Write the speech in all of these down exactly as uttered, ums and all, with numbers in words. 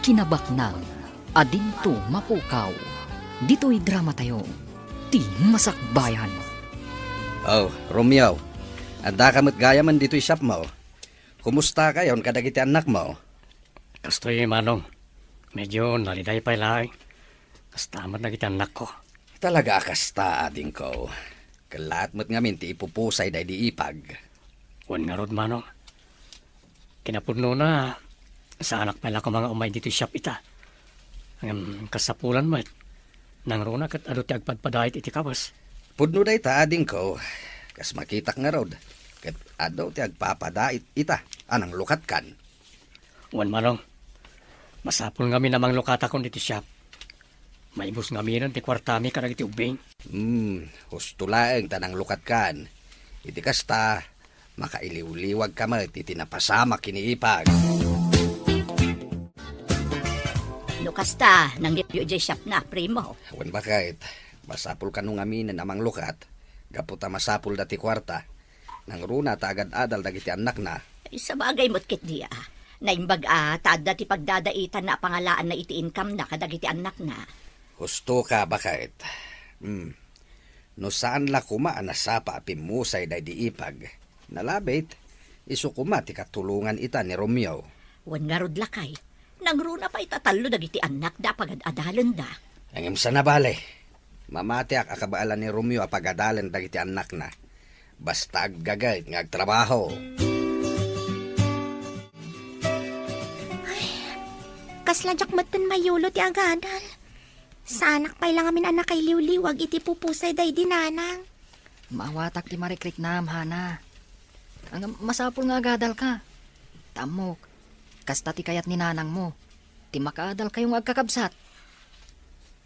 Kinabaknang a dinto mapukaw. Ditoy dramatayo, ti Masakbayan. Oh, Romeo, addaka met gayamen ditoy shopmo. Kumustakayon kadagiti annakmo? Kastoy, Manong. Medyo naliday pay laeng. Kasta met dagiti annakko. Talaga a kasta, adingko. Kellaat met ngamin ti ipupusay daydi ipag. Wen ngarud, Manong. Kinapudnona, saanak pay la koma nga umay ditoy shop ita. Ngem kasapulan met, nangruna ket adu ti agpadpadait iti kawes. Pudno dayta, adingko. Kas makitak ngarud, ket adu ti agpapadait ita a nanglukatkan. Wen, Manong, masapul ngamin a manglukatakon iti shop. Maibus ngaminen ti kuartami kadagiti ubbing. Hmm, husto laeng ta nanglukatkan. Iti kasta, makailiwliwagka met iti napasamak ken ni ipag. No kasta, nangruna idiay shopna, primo. Wen, baket, masapul kano ngaminen a manglukat, gapu ta masapulda ti kuarta. Nangruna ta agad-adal dagiti annakna. Ay, sabagay met ketdi a. Naimbag a ta adda ti pagdadaitanna a pangalaanna iti income-na kadagiti annakna. Hustoka, baket. Hmm. No saan la koma a nasapa a pimmusay daydi ipag, nalabit, isu koma ti katulongan ita ni Romeo. Wen ngarud, lakay, nangruna pay ta tallo dagiti annakda a pagad-adalenda. Ngem saan a bale. Mamatiak a kabaelan ni Romeo a pagadalen dagiti annakna. Basta aggaget nga agtrabaho. Ay, kasla diak metten mayulo ti agadal. Saanak pay la ngamin a nakailiwliwag iti pupusay daydi nanang. Maawatak ti marikriknam, Hana. Ngem masapul nga agadalka. Ta ammok, kasta ti kayat ni nanangmo. Ti makaadalkayo nga agkakabsat.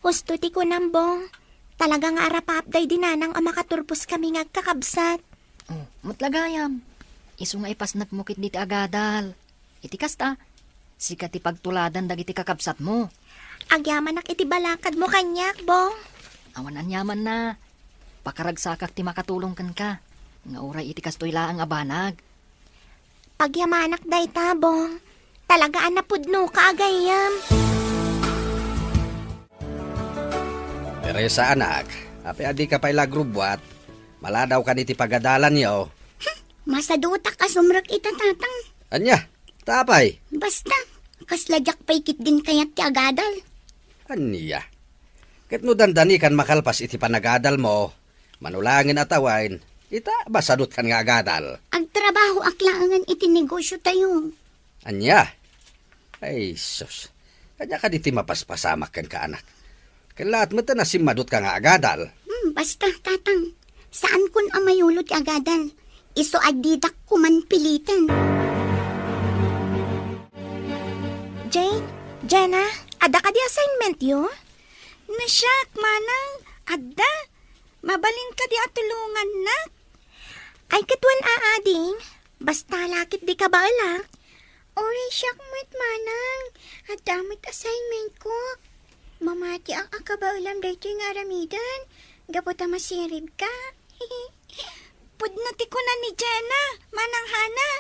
Husto ti kunam, Bong. Talaga nga arapap daydi nanang a makaturpos kami nga agkakabsat. Oh, met la gayam. Isu nga ipasnekmo ketdi ti agadal. Iti kasta, sika ti pagtuladan dagiti kakabsatmo. Agyamanak iti balakadmo kaniak, Bong. Awan aniamanna. Pakaragsakak ti makatulong kenka. Nga uray iti kastoy laeng a banag. Pagyamanak dayta, Bong. Talaga a napudnoka a gayyem. Teresa, anak, apay a dika pay la agrubbuat? Maladawkan iti pagadalanyo. Hmm, masadutak a sumrek ita, Tatang. Ania? Ta apay? Basta, kasla diak pay ketdin kayat ti agadal. Ania? Ket no dandanikan makalpas iti panagadalmo, mano laengen a tawen, ita, masadutkan nga agadal. Agtrabahoak laengen iti negosiotayo. Ania? Ay, sus. Ania kadi ti mapaspasamak kenka, anak? Kellaat met a simmadutka nga agadal. Hmm, basta, Tatang. Saankon a mayulo ti agadal. Isu a didak koman piliten. Jane, Jenna, adda kadi assignmentyo? Nasiak, Manang, adda. Mabalin kadi a tulongannak? Ay, ket wen a, ading. Basta la ket dika baelak. Uray siak met, Manang. Adda met assignmentko. Mamatiak a kabaelam daytoy nga aramiden, gapu ta masiribka. Pudno ti kuna ni Jenna, Manang Hana.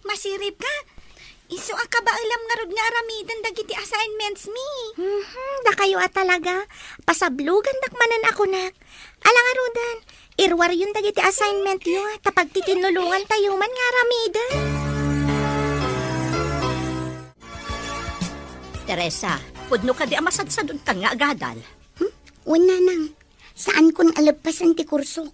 Masiribka? Isu a kabaelam ngarud nga aramiden dagiti assignments mi. Mhm, dakayo a talaga. Pasablogandak manen a kunak. Ala ngaruden, iruaryon dagiti assignmentyo, ta pagtitinnulongantayo man nga aramiden. Teresa, pudno kadi a masadsadutkan nga agadal? Hmm? Wen, Nanang. Saankon a leppasen ti kursok.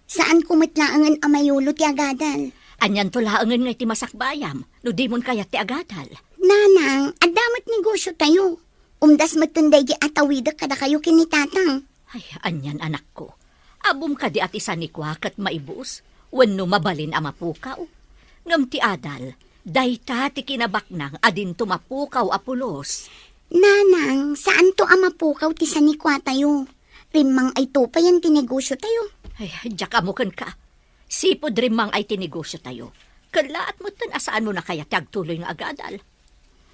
Saanko met laengen a mayulo ti agadal. Anianto laengen nga iti masakbayam no dimon kayat ti agadal? Nanang, adda met negosiotayo. Umdas metten daydi a tawidek kadakayo ken ni Tatang. Ay, anian, anakko. Ammom kadi a ti sanikua ket maibus wenno mabalin a mapukaw? Ngem ti adal, dayta ti kinabaknang a dinto mapukaw a pulos. Nanang, saanto a mapukaw ti sanikuatayo. Rimmang-ayto payen ti negosiotayo. Ay, diak ammo kenka. Sipud rimmang-ay ti negosiotayo, kellaat metten a saanmon a kayat ti agtuloy nga agadal.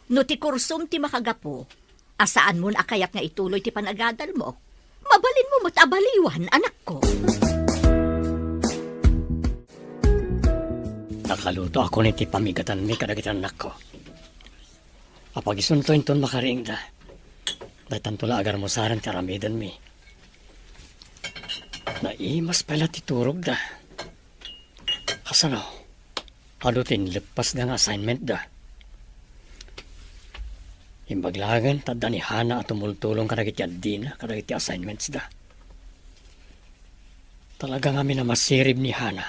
No ti kursom ti makagapu, a saanmon a kayat nga ituloy ti panagadalmo, mabalinmo met a baliwan, anakko. Nakalutoakon iti pamigatanmi kadagiti annakko. Apagisunto inton makariingda. Daytanto la agarmusaren ti aramidenmi. Naimas pay la ti turogda. Kasano? Adu ti inleppasda nga assignmentda. Imbag laengen ta adda ni Hana a tumultulong kadagiti addina kadagiti assignmentsda. Talaga ngamin a masirib ni Hana.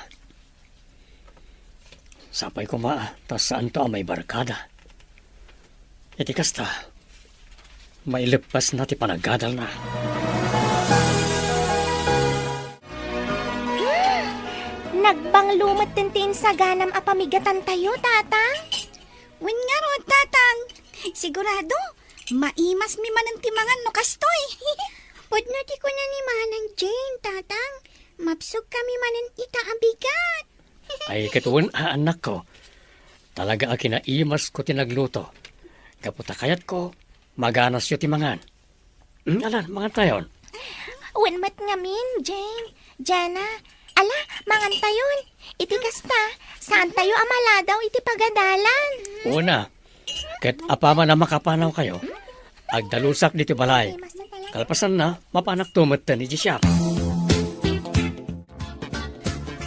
Sapay koma ta saanto a maibarkada. Iti kasta, maileppasna ti panagadalna. Nagbanglo metten ti insaganam a pamigatantayo, Tatang. Wen ngarud, Tatang. Sigurado, maimasmi manen ti mangan no kastoy. Pudno ti kuna ni Manang Jane, Tatang. Mabsogkami manen ita a bigat. Ay, ket wen a, annakko. Talaga a kinaimasko ti nagluto. Gapu ta kayatko, maganasyo ti mangan. Hmm, alan, mangantayon. Wen met ngamin, Jane. Jana, ala, mangantayon. Iti kasta, saantayo a maladaw iti pagadalan. Una, ket apaman a makapanawkayo, agdalusak ditoy balay. Kalpasanna, mapanakto metten idiay siak.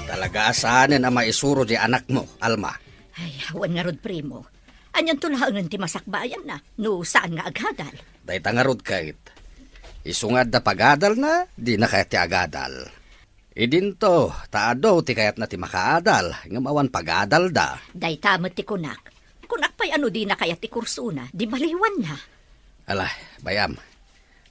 Talaga a saanen a maisuro diay anakmo, Alma. Ay, wen ngarud, primo. Anianto laengen ti masakbayanna no saan nga agadal? Dayta ngarud ket, isu nga adda pagadalna, dina kayat ti agadal. Idinto, ta adu ti kayatna ti makaadal, ngem awan pagadalda. Dayta met ti kunak. Kunak pay a no dina kayat ti kursona, di baliwanna. Ala, bay-am.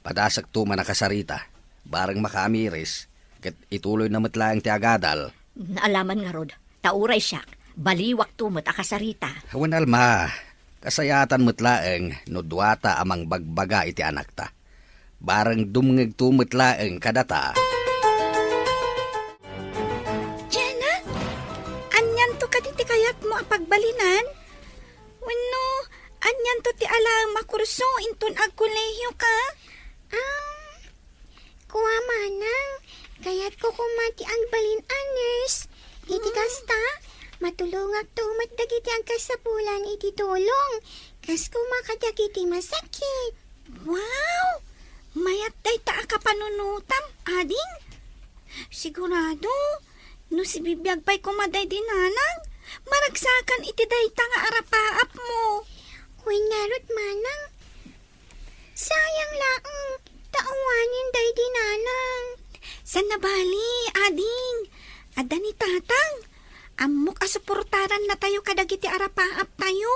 Padasekto man a kasarita. Bareng makaamiris, ket ituloyna met laeng ti agadal. Ala man ngarud, ta uray siak, baliwakto met a kasarita. Wen Alma, kasayatan met laeng no duata a mangbagbaga iti anakta. Bareng dumngegto met laeng kadata. Jana, anianto kadi ti kayatmo a pagbalinan? Wenno, anianto ti alaem a kurso inton agkolehioka? Ah, kua, Manang, kayatko koma ti agbalin a nurse. Iti kasta, matulongakto met dagiti agkasapulan iti tulong, kas koma kadagiti masakit. Wow! Mayat dayta a kapanunotam, ading. Sigurado, no sibibiag pay koma daydi nanang, maragsakan iti dayta nga arapaapmo. Wen ngarud, Manang, sayang laeng ta awanen daydi nanang. Saan a bali, ading. Adda ni tatang. Ammok a suportarannatayo kadagiti arapaaptayo.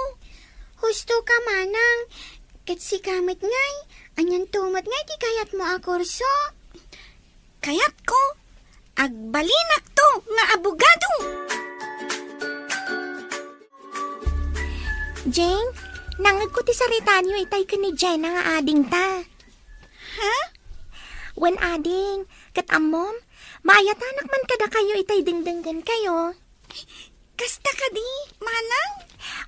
Husto ka, Manang. Ket sika met ngay, anianto met ngay ti kayatmo a kurso? Kayatko, agbalinakto nga abogado! Jane, nangngegko ti saritaanyo itay ken ni Jenna nga adingta. Ha? Wen, ading, ket ammom, maayatanak man kadakayo itay dengdenggenkayo. Kasta kadi, Manang?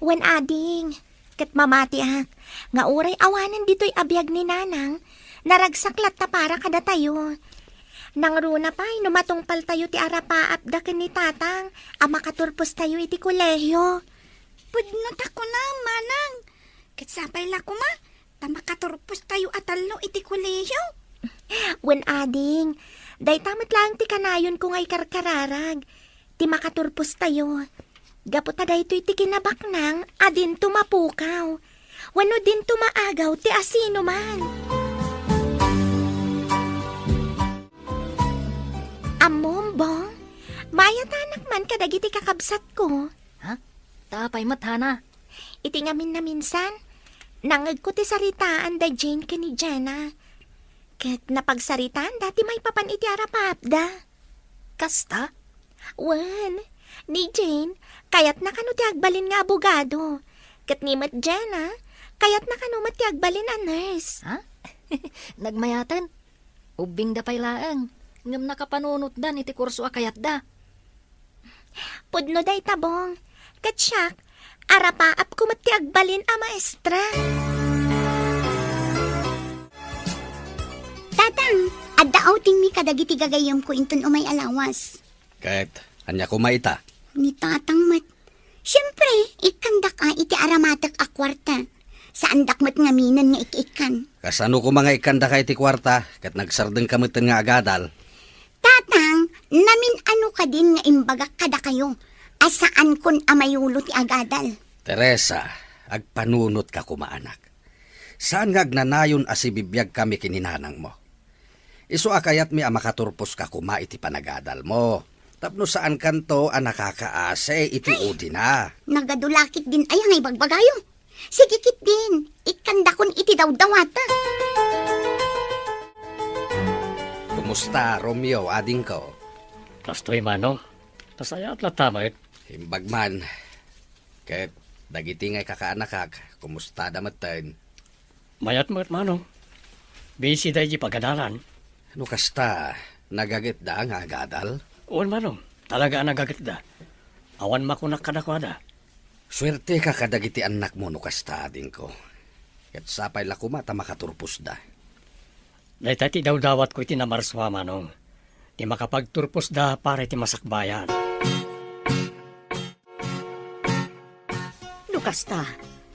Wen, ading, ket mamatiak nga uray awanen ditoy a biag ni Nanang, naragsak latta para kadatayo. Nangruna pay no matungpaltayo ti arapaapda ken ni Tatang a makaturpostayo iti kolehio. Pudno ta kunam, Manang. Ket sapay la koma ta makaturpostayo a tallo iti kolehio. Wen, ading, dayta met laeng ti kanayonko nga ikarkararag ti makaturpostayo. Gapu ta daytoy ti kinabaknang a dinto mapukaw wenno dinto maagaw ti asinoman. Ammom, Bong, maayatanak man kadagiti kakabsatko. Ha? Ta apay met, Hana? Iti ngamin a minsan, nangngegko ti saritaan da Jane ken ni Jenna. Ket napagsaritaanda ti maipapan iti arapaapda. Kasta? Wen, ni Jane, kayatna kano ti agbalin nga abogado. Ket ni met Jenna, kayatna kano met ti agbalin a nurse. Ha? Nagmayaten. Ubbingda pay laeng, ngem nakapanunotdan iti kurso a kayatda. Pudno dayta, Bong. Ket siak, arapaapko met ti agbalin a maestra. Tatang, adda outingmi kadagiti gagayyemko inton umay a lawas. Ket ania koma ita? Ni Tatang met. Siempre, ikkandak a iti aramatek a kuarta. Saandak met ngaminen nga ikkan. Kasano koma nga ikkandaka iti kuarta, ket nagsardengka metten nga agadal? Tatang, namin-ano kadin nga imbagak kadakayo a saankon a mayulo ti agadal. Teresa, agpanunotka koma, anak. Saan nga agnanayon a sibibiagkami ken ni nanangmo. Isu a kayatmi a makaturposka koma iti panagadalmo. Tapno saankanto a nakakaasi iti Ay! Udina. Nagadu la ketdin aya nga ibagbagayo. Sige ketdin, ikkandakon iti dawdawata. Kumusta, Romeo, adingko? Kastoy, Manong. Nasayaat latta met. Imbag man. Ket dagiti nga ikakaanakak, kumustada metten? Mayat met, Manong. Busy da iti pagadalan. No kasta, nagagetda nga agadal? Wen, Manong. Talaga a nagagetda. Awan makunak kadakuada. Suerteka kadagiti annakmo no kasta, adingko. Ket sapay la koma ta makaturposda. Dayta ti dawdawatko iti Namarsua, Manong. Ti makapagturposda para iti masakbayan. No kasta,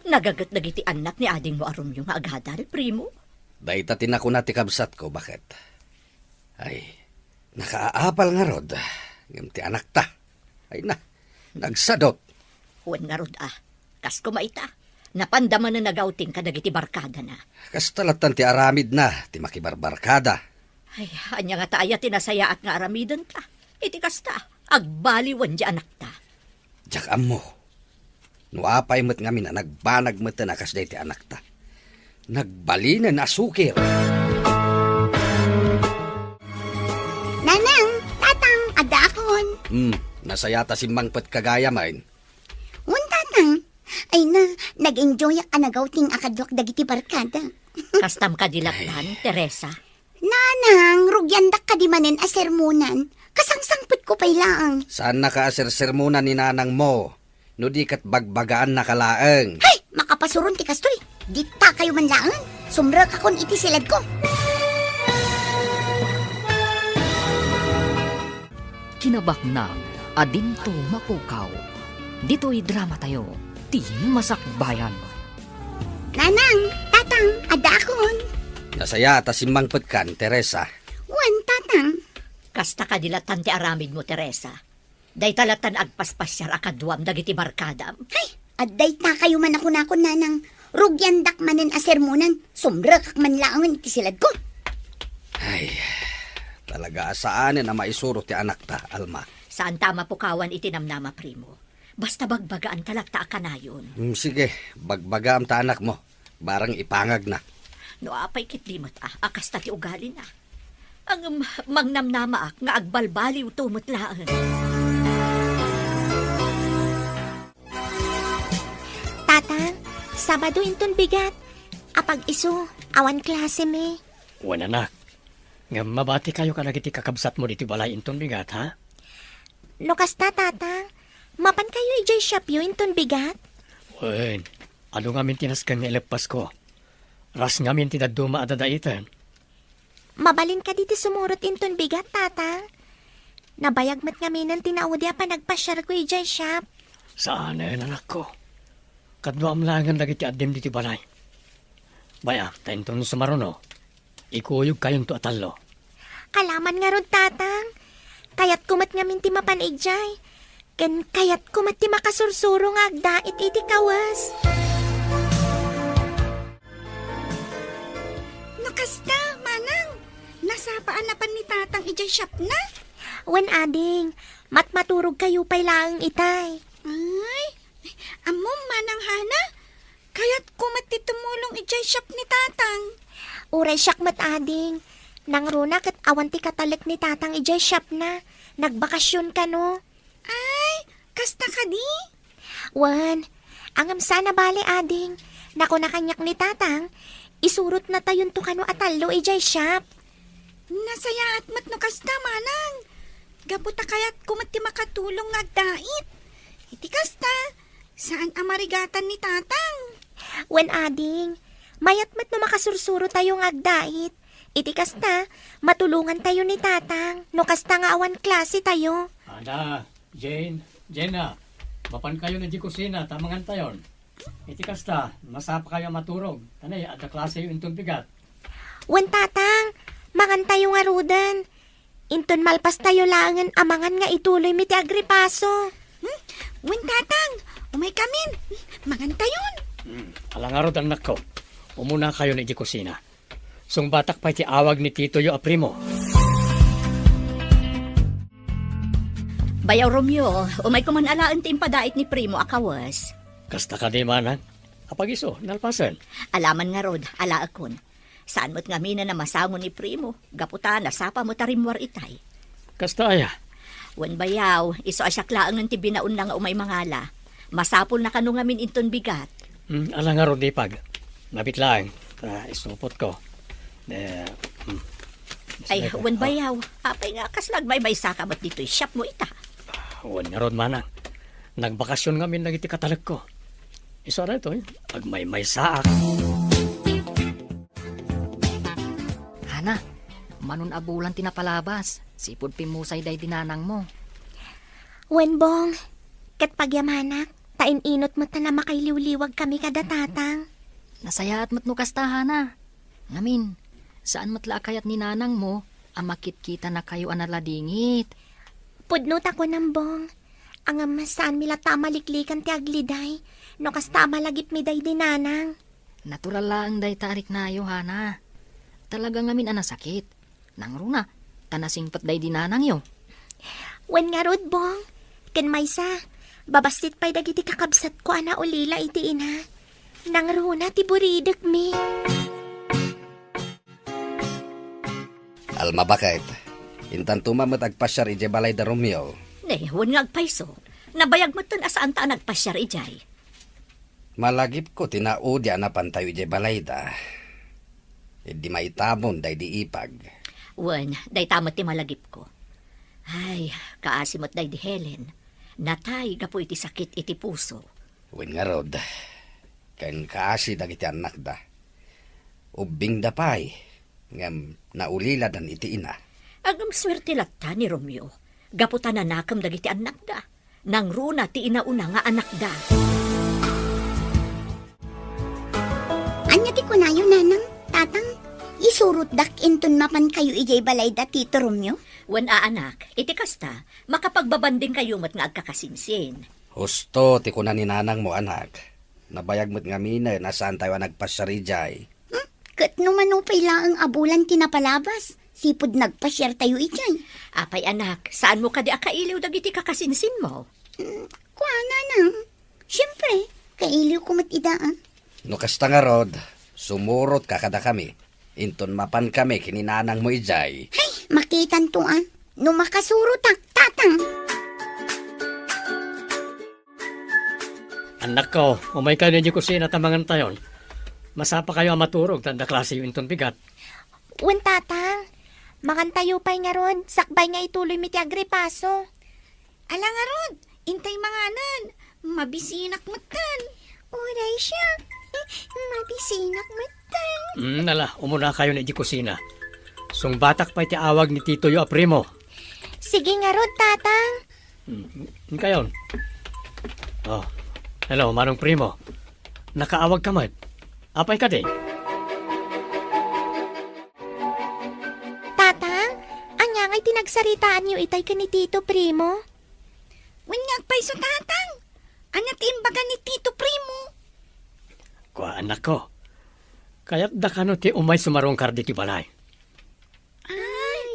nagaget dagiti annak ni adingmo a Romeo nga agadal, primo? Dayta ti nakuna ti kabsatko, baket. Ay, nakaapal ngarud, ngem ti anakta. Ay na, nagsadot. Wen ngarud a, kas koma ita, napanda manen a gawting kadagiti barkadana. Kasta lattan ti aramidna, ti makibarbarkada. Ay, ania ngata aya ti nasayaat nga aramidenta? Iti kasta, agbaliwen ti anakta. Diak ammo. No apay met ngamin a nagbanag metten a kasdiay ti anakta. Nagbalinen a sukir. Nanang, Tatang, addaakon. Hmm, nasayaat a simmangpetka gayam. Wen, Tatang. Ay na, nag-enjoyak a nagawting a kaduak dagiti barkada. Kastam kadi lattan, Ay. Teresa? Nanang, rugiandak kadi manen a sermonan. Kasangsangpetko pay laeng. Saannaka a sersermonan ni nanangmo, no di ket bagbagaannaka laeng. Hay! Makapasuron ti kastoy. Ditakayo man laeng. Sumrekakon iti siledko. Kinabaknang a dinto mapukaw. Ditoy dramatayo, ti Masakbayan. Nanang, Tatang, addaakon. Nasayaat a simmangpetkan, Teresa. Wen, Tatang. Kasta kadi lattan ti aramidmo, Teresa. Dayta lattan agpaspasiar a kaduam dagiti barkadam. Hay, addaytakayo man a kunakon, Nanang. Rugiandak manen a sermonan, sumrekak man laengen iti siledko. Ay, talaga a saanen a maisuro ti anakta, Alma. Saanta a mapukawan iti namnama, primo. Basta bagbagaanta latta a kanayon. Hmm, sige, bagbagaam ta anakmo. Barang ipangagna. No apay ketdi met a, a kasta ti ugalina. Ngem mangnamnamaak nga agbalbaliwto met laeng. Tatang, Sabado inton bigat. Apag-isu, awan klasemi. Wen, anak. Ngem mabatikayo kadagiti kakabsatmo ditoy balay inton bigat, ha? No kasta, Tatang, mapankayo idiay shopyo inton bigat? Wen, adu ngamin ti nasken nga ileppasko. Ras ngamin ti dadduma a dadaiten. Mabalin kadi ti sumurot inton bigat, Tatang? Nabayag met ngaminen ti naudi a panagpasiarko idiay shop. Saanen, anakko. Kaduam laengen dagiti addim ditoy balay. Bay-am, ta inton sumaruno, ikuyogkayonto a tallo. Kalaman ngarud, Tatang. Kayatko met ngamin ti mapan idiay. Ken kayatko met ti makasursuro nga agdait iti kawes. No kasta, Manang, nasapa a napan ni Tatang idiay shopna? Wen, ading, matmaturogkayo pay laeng itay. Ay, ammom, Manang Hana, kayatko met ti tumulong idiay shop ni Tatang. Uray siak met, ading. Nangruna ket awan ti katalek ni Tatang idiay shopna. Nagbakasyon kano. Ay, kasta kadi? Wen, ngem saan a bale, ading. Nakuna kaniak ni Tatang, isurotnatayonto kano a tallo idiay shop. Nasayaat met no kasta, Manang. Gapu ta kayatko met ti makatulong nga agdait. Iti kasta, saan a marigatan ni Tatang. Wen, ading, mayat met no makasursurotayo nga agdait. Iti kasta, matulongantayo ni Tatang, no kasta nga awan klasetayo. Ada, Jane, Jenna, mapankayon idiay kusina ta mangantayon. Iti kasta, masapakayo a maturog. Tanay, adda klaseyo inton bigat. Wen, Tatang, mangantayo ngaruden. Inton malpastayo laengen a mangan nga ituloymi ti agripaso. Hmm? Wen, Tatang, umaykamin. Mangantayon. Hmm, ala ngarud, annakko. Umunakayon iti kusina. Sungbatak pay ti awag ni titoyo a Primo. Bayaw Romeo, umayko man alaen ti impadait ni Primo a kawes. Kasta kadi, manang? Apag-isu, nalpasen? Alaman ngarud, alaekon. Saan met ngamin a masango ni Primo, gapu ta nasapa met a rimmuar itay. Kasta aya? Wen bayaw, isu a siak laengen ti binaonna nga umay mangala. Masapulna kano ngamin inton bigat. Hmm, ala ngarud, Ipag. Nabit laeng, ta isupotko. Eh, hmm. Ay, wen bayaw, apay nga kasla agmaymaysaka met ditoy shopmo ita? Wen ngarud, manang. Nagbakasyon ngamin dagiti katalekko. Isu a daytoy, agmaymaysaak. Hana, manon a bulan ti napalabas, sipud pimmusay daydi nanangmo. Wen, Bong, ket pagyamanak, ta in-inut met ta makailiwliwagkami kada Tatang. Nasayaat met no kasta, Hana. Ngamin, saan met la a kayat ni nanangmo a makitkitanakayo a naladingit. Pudno ta kunam, Bong. Ngem saanmi latta a maliklikan ti agliday no kasta a malagipmi daydi nanang. Natural laeng dayta a riknayo, Hana. Talaga ngamin a nasakit. Nangruna, ta nasingpet daydi nanangyo. Wen ngarud, Bong. Ken maysa, babassit pay dagiti kakabsatko a naulila iti ina. Nangruna ti buridekmi. Alma, baket, intanto met agpasiar idiay balay da Romeo. Ne, wen nga agpayso. Nabayag metten a saanta a nagpasiar idiay. Malagipko ti naudi a napantayo idiay balayda. Idi maitamon daydi Ipag. Wen, dayta met ti malagipko. Ay, kaasi met daydi Helen. Natay gapu iti sakit iti puso. Wen ngarud, ken kaasi dagiti annakda. Ubbingda pay, ngem nauliladan iti ina. Agsuerte latta ni Romeo, gapu ta nanakem dagiti annakda. Nangruna ti inauna nga anakda. Ania ti kunayo, Nanang, Tatang? Isurotdak inton mapankayo idiay balayda Tito Romeo? Wen a, anak, iti kasta, makapagbabandingkayo met nga agkakasinsin. Husto ti kuna ni nanangmo, anak. Nabayag met ngaminen a saantayo a nagpasiar idiay. Hmm? Ket no mano pay laeng a bulan ti napalabas, sipud nagpasiartayo idiay. Apay, anak, saanmo kadi a kailiw dagiti kakasinsinmo? Hmm, kuana, Nang. Siempre, kailiwko met ida, ah. No kasta ngarud, sumurotka kadakami. Inton mapankami ken ni nanangmo idiay. Hay, makitanto, ah. No makasurotak, Tatang. Annakko, umaykayo idiay kusina ta mangantayon. Masapakayo a maturog ta adda klaseyo inton bigat. Wen, Tatang. Mangantayo pay ngarud, sakbay nga ituloymi ti agripaso. Ala ngarud, intay manganen. Mabisinak metten. Uray siak. Mabisinak metten. Mm, ala, umunakayon idiay kusina. Sungbatak pay ti awag ni titoyo a Primo. Sige ngarud, Tatang. Hmm, inkayon. Oh, hello, Manong Primo. Nakaawagka met. Apay kadi? Tatang, ania ngay ti nagsaritaanyo itay ken ni Tito Primo? Wen nga agpayso, Tatang. Ania ti imbaga ni Tito Primo? Kua, annakko. Kayatda kano ti umay sumarungkar ditoy balay? Ay,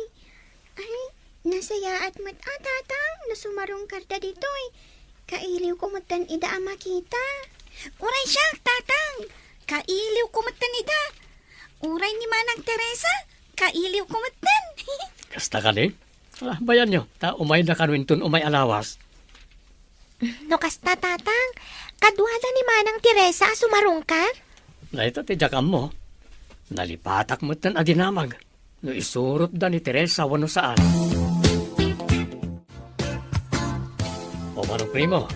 ay, nasayaat met a, Tatang, no sumarungkarda ditoy. Kailiwko metten ida a makita. Uray siak, Tatang. Kailiwko metten ida. Uray ni Manang Teresa, kailiwko metten. Kasta kadi? Ala, bayanyo, ta umayda kano inton umay a lawas. No kasta, Tatang, kaduada ni Manang Teresa a sumarungkar? Dayta ti diak ammo. Nalipatak metten a dinamag no isurotda ni Teresa wenno saan. O, Manong Primo,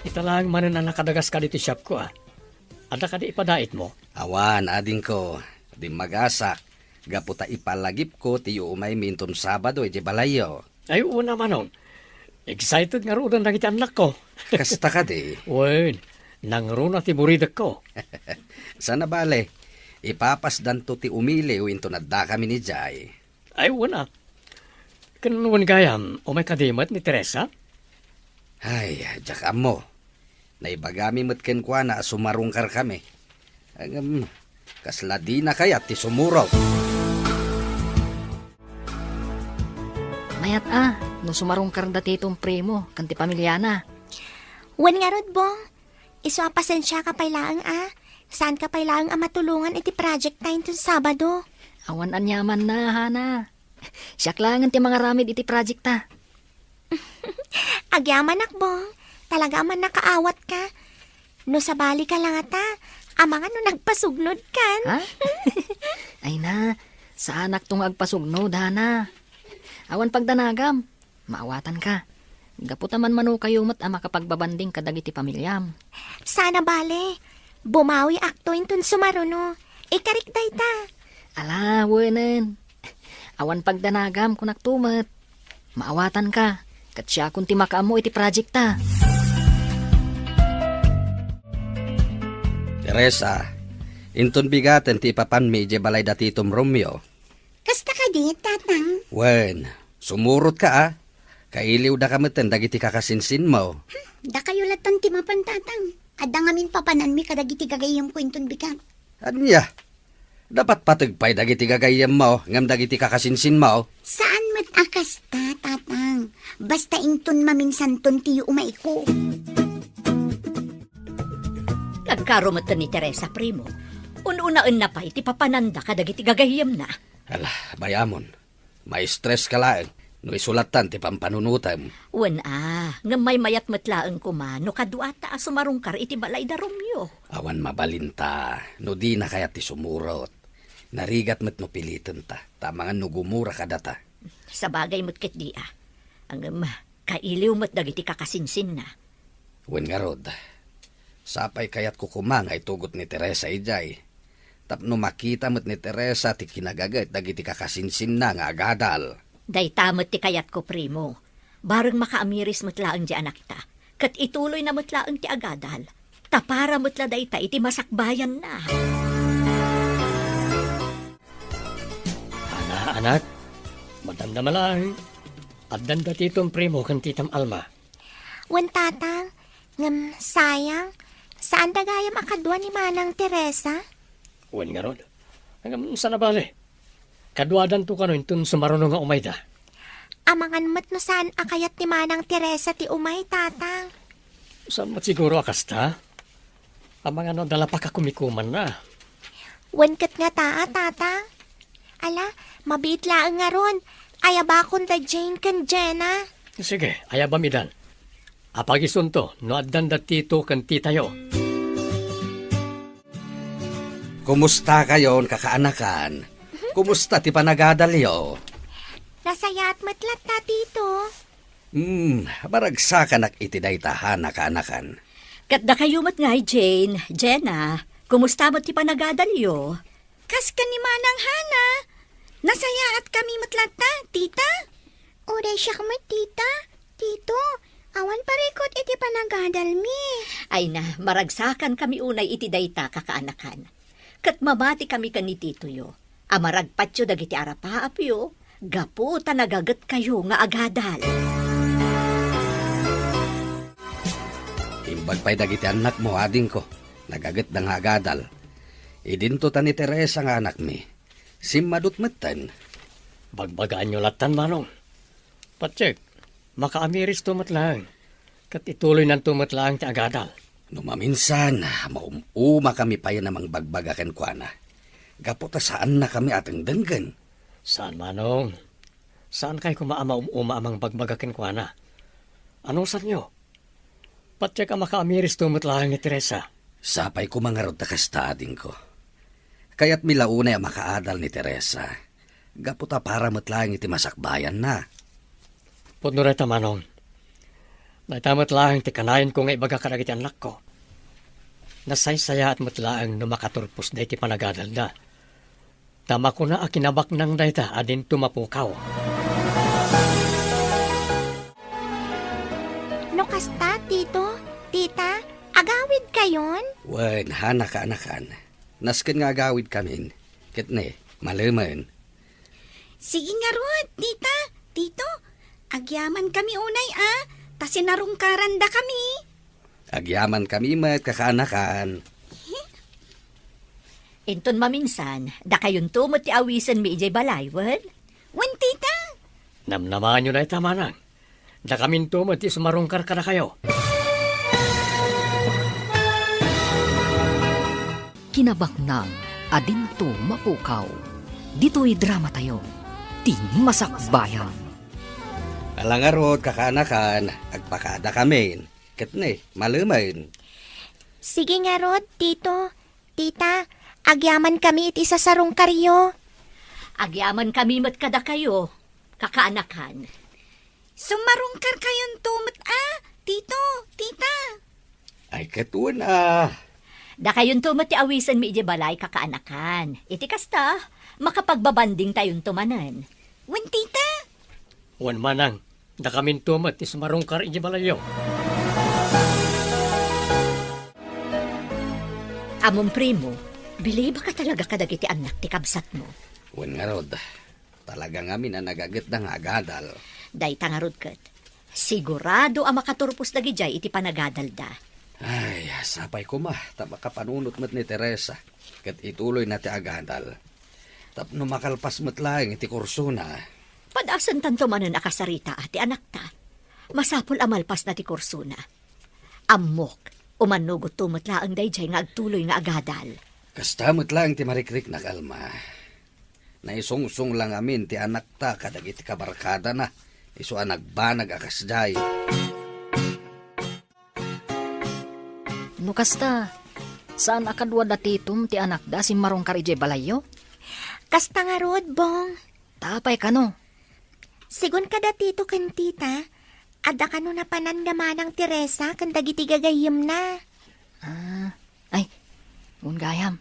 ita laeng manen a nakadagaska ditoy shopko, a. Adda kadi ipadaitmo? Awan, adingko. Dimmagasak. Gapu ta ipalagipko ti iumaymi inton Sabado idiay balayyo. Ay, una, Manong. Excited ngaruden dagiti annakko. Kasta kadi? Wen, Nangruna ti buridekko. Saan a bale, ipapasdanto ti umiliw inton addakami idiay. Ay, wen a. Ken wen gayam, umay kadi met ni Teresa? Ay, diak ammo. Naibagami met kenkuana a sumarungkarkami. Ngem, kasla dina kayat ti sumurot. Mayat a, no sumarungkar da Tito Primo ken ti pamiliana. Wen ngarud, Bong. Isu a pasensiaka pay laeng a. Saanka pay laeng a matulongan iti project ta inton Sabado. Awan aniamanna, Hana. Siak laengen ti mangaramid iti project ta. Agyamanak, Bong. Talaga a mannakaawatka. No sabalika la ngata, amangan no nagpasugnodkan. Ha? Ay na, saanakto nga agpasugnod, Hana. Awan pagdanagam. Maawatanka. Gapu ta manmanokayo met a makapagbabanding kadagiti pamiliam. Saan a bale. Bumawiakto inton sumaruno. Ikarik dayta. Ala, wenen. Awan pagdanagam, kunakto met. Maawatanka. Ket siakon ti makaammo iti project ta. Teresa, inton bigaten ti ipapanmi idiay balay da Titom Romeo. Kasta kadi, Tatang? Wen, sumurotka a. Kailiwdaka metten dagiti kakasinsinmo. Hmm, dakayo latta ti mapan, Tatang. Adda ngamin papananmi kadagiti gagayyemko inton bigat. Ania? Napatpateg pay dagiti gagayyemmo ngem dagiti kakasinsinmo? Saan met a kasta, Tatang. Basta inton maminsanton ti yuumayko. Nagkaro metten ni Teresa, Primo. Un-unaenna pay ti papananda kadagiti gagayyemna. Ala, bayamon. Maistres ka laeng no isu lattan ti pampanunotem. Wen a, ngem maymayat met laeng koma no kaduata a sumarungkar iti balay da Romeo. Awan mabalinta no dina kayat ti sumurot. Narigat met no pilitenta, ta amangan no gumura kadata. Sabagay met ketdi a. Ngem, kailiw met dagiti kakasinsinna. Wen ngarud, sapay kayatko koma nga itugot ni Teresa idiay. Tapno makita met ni Teresa ti kinagaget dagiti kakasinsinna nga agadal. Dayta met ti kayatko, Primo. Bareng makaamiris met laeng ti anakta, ket ituloyna met laeng ti agadal. Ta para met la dayta iti masakbayanna. Ana, anak, madamdama laeng. Addanda Titom Primo ken Titam Alma. Wen, Tatang, ngem sayang, saanda gayam a kadua ni Manang Teresa? Wen ngarud. Ngem saan a bale. Kaduadanto kano inton sumaruno nga umayda. Amangan met no saan a kayat ni Manang Teresa ti umay, Tatang. Saan met siguro a kasta? Amangan no adda la pakakumikumanna. Wen ket ngata a, Tatang. Ala, mabiit laeng ngarud. Ayabakon da Jane ken Jenna. Sige, ayabam idan. Apagisunto no addanda Tito ken Titayo. Kumustakayon, kakaanakan? Kumusta ti panagadalyo? Nasayaat met latta, Tito. Hmm, maragsakanak iti dayta, Hana, kaanakan. Ket dakayo met ngay, Jane, Jenna, kumusta met ti panagadalyo? Kas ken ni Manang Hana, nasayaatkami met latta, Tita. Uray siak met, Tita, Tito, awan parikut iti panagadalmi. Ay na, maragsakankami unay iti dayta, kakaanakan. Ket mamatikami ken ni Titoyo a maragpatyo dagiti arapaapyo gapu ta nagagetkayo nga agadal. Imbag pay dagiti annakmo, adingko, nagagetda nga agadal. Idinto ta ni Teresa nga anakmi. Simmadut metten. Bagbagaanyo lattan, Manong. Patiek, makaamiristo met laeng, ket ituloynanto met laeng ti agadal. No maminsan, maum-umakami payen a mangbagbaga kenkuana, gapu ta saannakami a dengdenggen. Saan, Manong. Saankay koma a maum-uma a mangbagbaga kenkuana. Anusanyo? Patiek a makaamiristo met laeng ni Teresa. Sapay koma ngarud ta kasta, adingko. Kayatmi la unay a makaadal ni Teresa, gapu ta para met laeng iti masakbayanna. Pudno dayta, Manong. Dayta met laeng ti kanayanko nga ibaga kadagiti annakko. Nasaysayaat met laeng no makaturposda iti panagadalda. Ta makuna a kinabaknang dayta a dinto mapukaw. No kasta, Tito, Tita, ag Agawidkayon? Wen, hana kaanakan. Nasken nga agawidkamin. Ket ne, malemen. Sige ngarud, tita, tito. Agyamankami unay a, ta sinarungkarandakami. Agyamankami met, kakaanakan. Inton maminsan, dakayonto met ti awisenmi idiay balay, wen? Wen, tita. Namnamaanyo dayta, manang. Dakaminto met ti sumarungkar kadakayo. Kinabaknang a dinto mapukaw. Ditoy dramatayo, ti Masakbayan. Ala ngarud, kakaanakan, agpakadakamin. Ket ne, malemen. Sige ngarud, tito, tita, agyamankami iti sasarungkaryo. Agyamankami met kadakayo, kakaanakan. Sumarungkarkayonto met a, tito, tita. Ay, ket wen a. Dakayonto met ti awisenmi idiay balay, kakaanakan. Iti kasta, makapagbabandingtayonto manen. Wen, tita. Wen, manang, dakaminto met ti sumarungkar idiay balayyo. Ammom, primo, bilibak a talaga kadagiti annak ti kabsatmo. Wen ngarud, talaga ngamin a nagagetda nga agadal. Dayta ngarud ket, sigurado a makaturpos dagidiay iti panagadalda. Ay, sapay koma, ta makapanunot met ni Teresa, ket ituloyna ti agadal. Tapno makalpas met laeng iti kursona. Padasentanto manen a kasaritaa ti anakta. Masapul a malpasna ti kursona. Ammok, umannogotto met laeng daydiay nga agtuloy nga agadal. Kasta met laeng ti marikriknak, Alma. Naisungsong la ngamin ti anakta kadagiti kabarkadana, isu a nagbanag a kasdiay. No kasta, saan a kadua da Titom ti anakda a simmarungkar idiay balayyo? Kasta ngarud, Bong. Ta apay kano? Sigun kada Tito ken Tita, adda kano napananda manang Teresa ken dagiti gagayyemna. Ah, ay, wen gayam.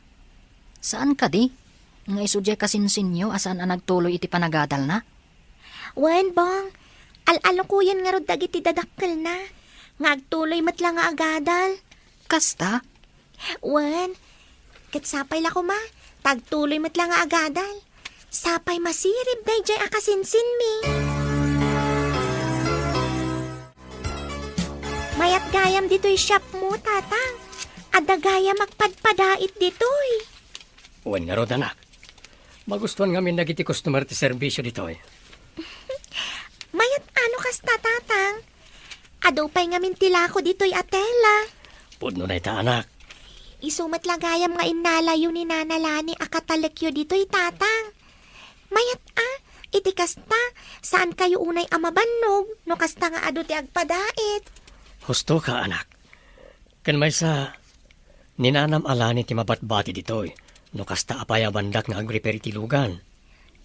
Saan kadi nga isu diay kasinsinyo a saan a nagtuloy iti panagadalna? Wen, Bong. Al-alukoyen ngarud dagiti dadakkelna nga agtuloy met la nga agadal. Kasta? Wen, ket sapay la koma, ta agtuloy met la nga agadal. Sapay masirib daydiay a kasinsinmi. Mayat gayam ditoy shopmo, Tatang. Adda gayam agpadpadait ditoy. Wen ngarud, anak. Magustuan ngamin dagiti customer ti serbisyo ditoy. Mayat a no kasta, Tatang. Adu pay ngamin ti lako ditoy a tela. Pudno dayta, anak. Isu met la gayam nga innalayo ni Nana Lani a katalekyo ditoy, Tatang. Mayat a, iti kasta, saankayo unay a mabannog no kasta nga adu ti agpadait. Husto ka, anak. Ken maysa, ni Nanam a Lani ti mabatbati ditoy, no kasta a payabandak nga agrepair iti lugan.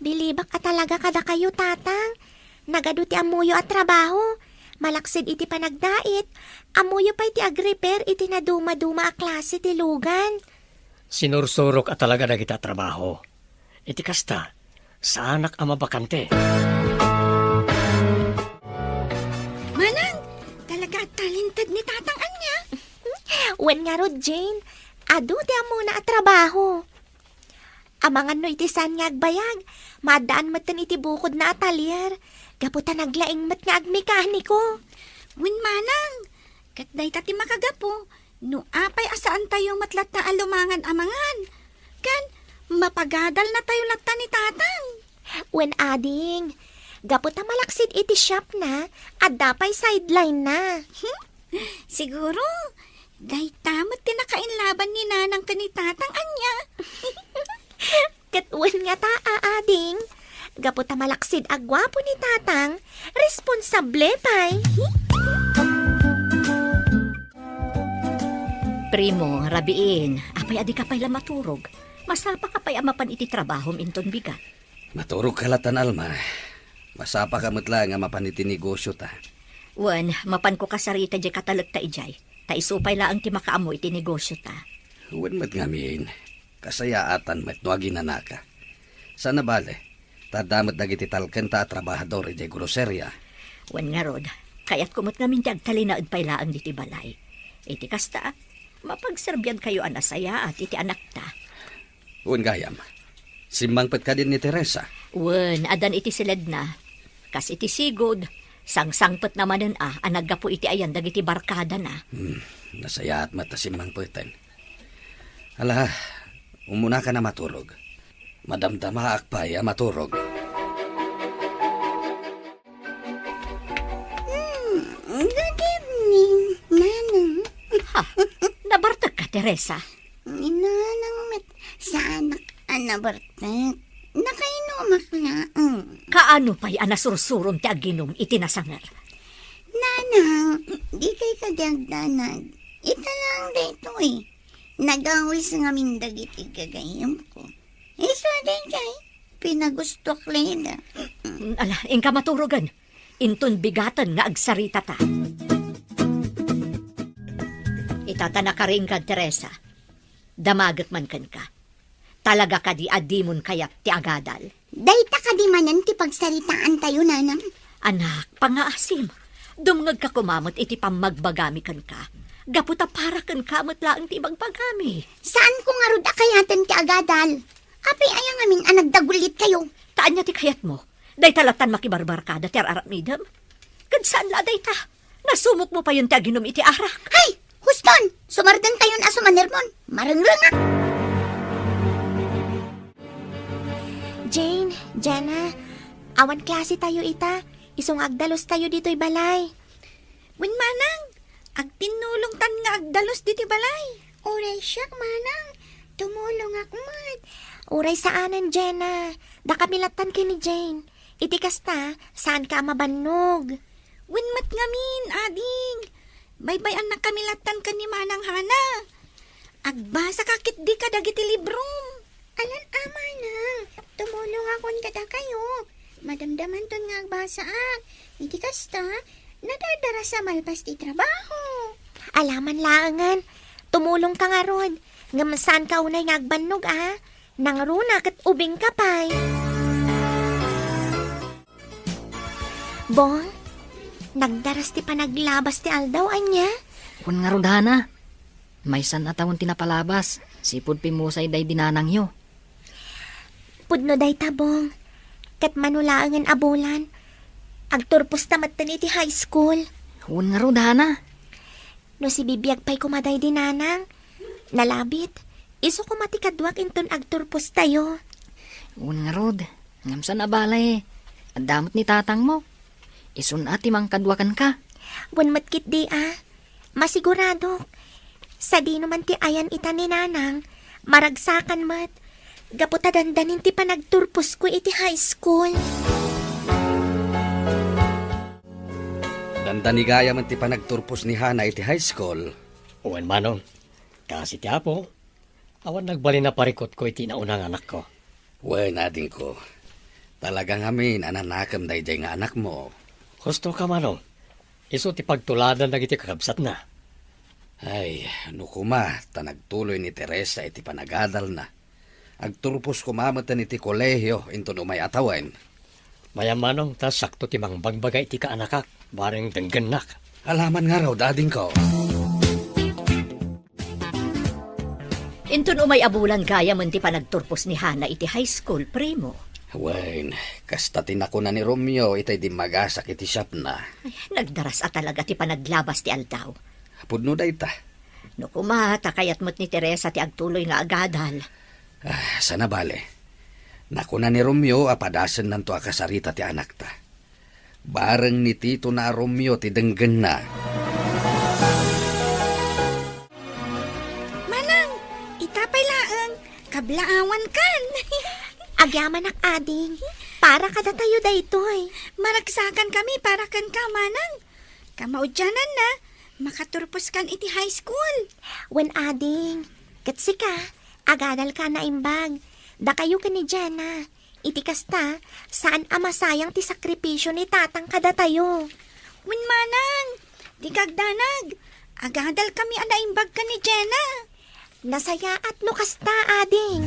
Bilibak a talaga kadakayo, Tatang. Nagadu ti ammoyo a trabaho. Malaksid iti panagdait, ammoyo pay ti agrepair iti nadumaduma a klase ti lugan. Sinursurok a talaga dagita a trabaho. Iti kasta, saanak a mabakante. Manang, talaga a talented ni Tatang ania? Wen ngarud, Jane, adu ti ammona a trabaho. Amangan no iti saan nga agbayag, maaddaan metten iti bukodna a talyer, gapu ta naglaing met nga agmekaniko. Wen manang, ket dayta ti makagapu no apay a saantayo met latta a lumangan a mangan, ken mapagadalnatayo latta ni Tatang. Wen ading, gapu ta malaksid iti shopna, adda pay sideline-na. Siguro, dayta met ti nakainlaban ni Nanang ken ni Tatang ania. Ket wen ngata, a ading, gapu ta malaksid a guapo ni Tatang, responsable pay. Primo, rabiin, apay a dika pay la maturog? Masapaka pay a mapan iti trabahom inton bigat. Maturogka latan, Alma. Masapaka met laeng a mapan iti negosiota. Wen, mapanko kasarita diay katalekta idiay, ta isu pay laeng ti makaammo iti negosiota. Wen met ngamin, kasayaatan met no aginanaka. Saan a bale, ta adda met dagiti talkenta a trabahador idiay groseria. Wen ngarud, kayatko met ngamin ti agtalinaed pay laeng ditoy balay. Iti kasta, Mapagserbiankayo a nasayaat iti anakta. Wen gayam. Simmangpet kadin ni Teresa? Wen, addan iti siledna. Kas iti sigud, sangsangpetna manen a, a naggapu iti ayan dagiti barkadana. Hmm, nasayaat met a simmangpeten. Ala, umunaka a maturog. Madamdamaak pay a maturog. Hmm, good evening, Nanang. Ha? Nabartek ka, Teresa? Ni Nanang met, saanak a nabartek. Nakainumak laeng. Kaano pay a nasursurom ti aginum iti nasanger? Nanang, dikay kadi agdanag. Ita laeng daytoy. Nagawis ngamin dagiti gagayyemko. Isu a daydiay, pinagustoak layda. Ala, inka maturogen. Inton bigaten nga agsaritata. Ita ta nakaringgan, Teresa. Damagek man kenka. Talaga kadi a dimon kayat ti agadal? Dayta kadi manen ti pagsaritaantayo, Nanang? Anak, pangngaasim. Dumngegka koma met iti pammagbagami kenka. Gapu ta para kenka met laeng ti ibagbagami. Saanko ngarud a kayaten ti agadal? Apay aya ngamin a nagdagulitkayo? Ta ania ti kayatmo? Dayta lattan makibarbarkada ti ar-aramidem? Ket saan la a dayta. Nasumokmo payen ti aginum iti arak. Hay! Huston! Sumardentayon a sumanermon. Marengrengak! Jane, Jenna, awan klasetayo ita. Isu nga agdalustayo ditoy balay. Wen, Manang, agtinnulongtan nga agdalus ditoy balay. Uray siak, Manang, tumulongak met. Uray saanen, Jenna. Dakami lattan ken ni Jane. Iti kasta, saanka a mabannog. Wen met ngamin, ading. Baybay-annakami lattan ken ni Manang Hana. Agbasaka ketdi kadagiti librom. Alan a, Manang, tumulongakon kadakayo. Madamdamanton nga agbasaak. Iti kasta, nadadarasa malpas ti trabaho. Ala man laengen, tumulongka ngarud. Ngem saanka unay nga agbannog a. Nangruna ket ubingka pay. Bong, nagdaras ti panaglabas ti aldaw, ania? Wen ngarud, Hana. Maysan a tawen ti napalabas, sipud pimmusay daydi nanangyo. Pudno dayta, Bong. Ket mano laengen a bulan, agturposta metten iti high school. Wen ngarud, Hana. No sibibiag pay koma daydi nanang, nalabit, isu koma ti kaduak inton agturpostayo. Wen ngarud, ngem saan a bale, adda met ni tatangmo. Isun a ti mangkadua kenka. Wen met ketdi a, masiguradok. Sadino man ti ayan ita ni nanang, maragsakan met. Gapu ta dandanin ti panagturposko iti high school. Dandani gayam ti panagturpos ni Hana iti high school. Wen, Manong, kaasi ti Apo, awan nagbalin a parikutko iti nauna nga anakko. Wen, adingko, talaga ngamin a nanakem daydiay nga anakmo. Husto ka, Manong. Isu ti pagtuladan dagiti kakabsatna. Ay, no koma, ta nagtuloy ni Teresa iti panagadalna. Agturpos koma metten iti kolehio inton umay a tawen. Mayammanong ta sakto ti mangbagbaga iti kaanakak, bareng denggennak. Alaman ngarud, adingko. Inton umay a bulan gayam ti panagturpos ni Hana iti high school, primo. Wen, kasta ti nakuna ni Romeo itay dimmagasak iti siapna. Ay, nagdaras a talaga ti panaglabas ti aldaw. Pudno dayta. No koma, ta kayat met ni Teresa ti agtuloy nga agadal. Ah, saan a bale. Nakuna ni Romeo a padasennanto a kasarita ti anakta. Bareng ni Tito na a Romeo ti denggenna. Manang, ita pay laeng, kablaawankan. Agyamanak, ading. Para kadatayo daytoy. Maragsakan kami para kenka, Manang. Kamaudiananna, makaturposkan iti high school. Wen, ading. Ket sika, agadalka a naimbag. Dakayo ken ni Jenna. Iti kasta, saan a masayang ti sakripisio ni Tatang kadatayo. Wen, Manang, dika agdanag. Agadalkami a naimbag ken ni Jenna. Nasayaat no kasta, ading.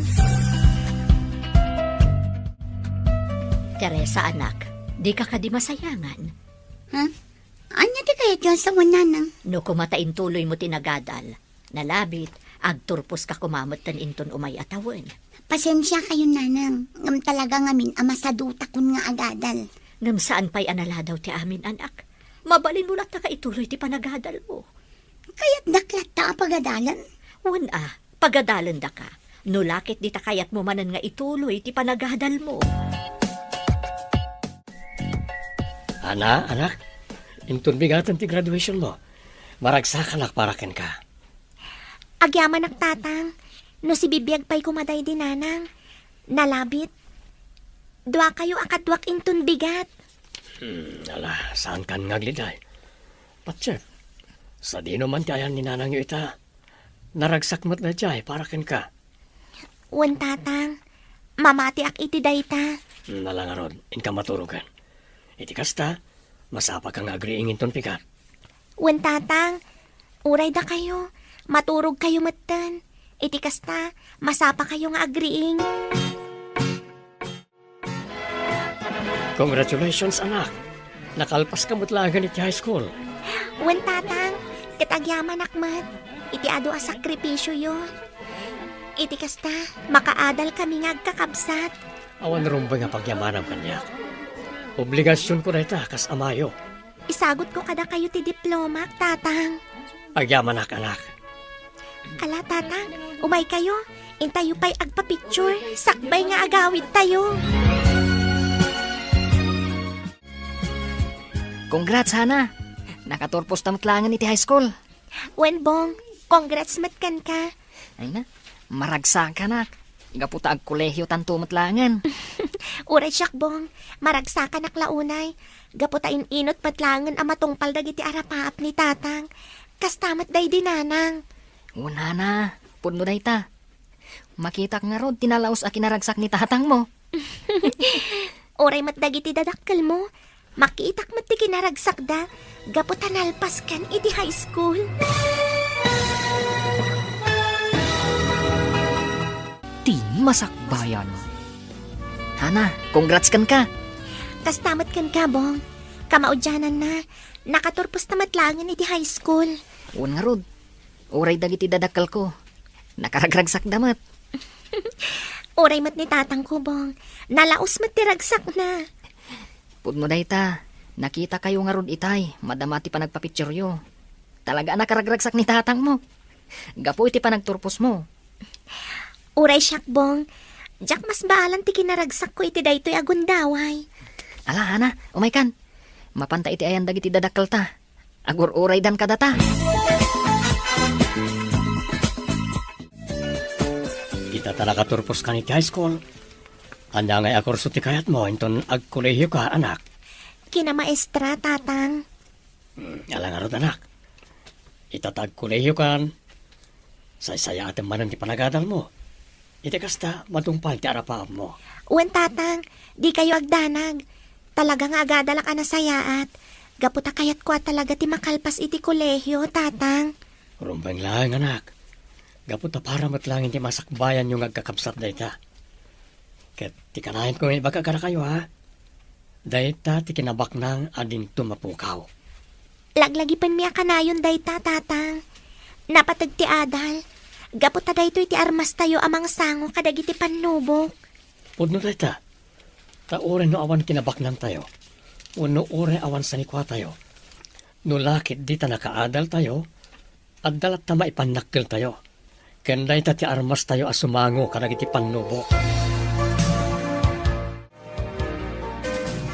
Teresa, anak, dika kadi masayangan? Ha? Ania ti kayatyo a sawen, Nanang? No koma ta intuloymo ti nagadal, Nalabit, agturposka koma metten inton umay a tawen. Pasensiakayon, nanang, ngem talaga ngamin a masadutakon nga agadal. Ngem saan pay a naladaw ti amin, anak. Mabalinmo latta nga ituloy ti panagadalmo. Kayatdak latta a pagadalen? Wen a, pagadalendaka. No la ket dita kayatmo manen nga ituloy ti panagadalmo. Ana, anak, inton bigaten ti graduationmo, maragsakanak para kenka. Agyamanak, Tatang, no sibibiag pay koma daydi, Nanang. Nalabit. Duakayo a kaduak inton bigat. Hmm, ala, saankan nga agliday. Patiek, sadino man ti ayan ni nanangyo ita? Naragsak met daydiay para kenka. Wen, Tatang. Mamatiak iti dayta. Hmm, ala ngarud, inka maturogen. Iti kasta, masapaka nga agriing inton pigat. Wen, Tatang. Uray dakayo, maturogkayo metten. Iti kasta, masapakayo nga agriing. Congratulations, anak! Nakalpaska met laengen iti high school. Wen, Tatang, ket agyamanak met iti adu a sakripisioyo. Iti kasta, makaadalkami nga agkakabsat. Awan rumbeng a pagyamanam kaniak. Obligasionko dayta kas amayo. Isagutko kadakayo ti diplomak, Tatang. Agyamanak, anak. Ala, Tatang, umaykayo. Intayo pay agpa-picture, sakbay nga agawidtayo. Congrats, Hana! Nakaturposta met laengen iti high school. Wen, Bong, congrats met kenka. Ay na, maragsakanak. Gapu ta agkolehiotanto met laengen. Uray siak, Bong, maragsakanak la unay. Gapu ta in-inut met laengen a matungpal dagiti arapaap ni Tatang. Kasta met daydi Nanang. Wen, Hana, pudno dayta. Makitak ngarud ti nalaus a kinaragsak ni tatangmo. Uray met dagiti dadakkelmo, makitak met ti kinaragsakda gapu ta nalpaskan iti high school. Ti masakbayan. Hana, congrats kenka. Kasta met kenka, Bong. Kamaudiananna, nakaturposta met laengen iti high school. Wen ngarud, uray dagiti dadakkelko, nakaragragsakda met. Uray met ni tatangko, Bong. Nalaus met ti ragsakna. Pudno dayta, nakitakayo ngarud itay, madama ti panagpapictureyo. Talaga a nakaragragsak ni tatangmo. Gapu iti panagturposmo. Uray siak, Bong. Diak masbaalan ti kinaragsakko iti daytoy a gundaway. Ala, Hana, umaykan. Mapanta iti ayan dagiti dadakkelta. Agur-uraydan kadata. Ita ta nakaturposkan iti high school, ania ngay a kurso ti kayatmo inton agkolehioka, anak? Kinamaestra, Tatang. Hmm, ala ngarud, anak. Ita ta agkolehiokan, saysayaatem manen ti panagadalmo. Iti kasta, matungpal ti arapaapmo. Wen, Tatang, dikayo agdanag. Talaga nga agadalak a nasayaat. Gapu ta kayatko a talaga ti makalpas iti kolehio, Tatang. Rumbeng laeng, anak. Gapu ta para met laeng iti masakbayanyo nga agkakabsat dayta. Ket ti kanayon ko nga ibaga kadakayo, ha? Dayta ti kinabaknang a dinto mapukaw. Laglagipenmi a kanayon dayta, Tatang. Napateg ti adal. Gapu ta daytoy ti armastayo a mangsango kadagiti pannubok. Pudno dayta. Ta uray no awan kinabaknangtayo, wenno uray awan sanikuatayo, no la ket dita nakaadaltayo, adda latta maipannakkeltayo, ken dayta ti armastayo a sumango kadagiti pannubok.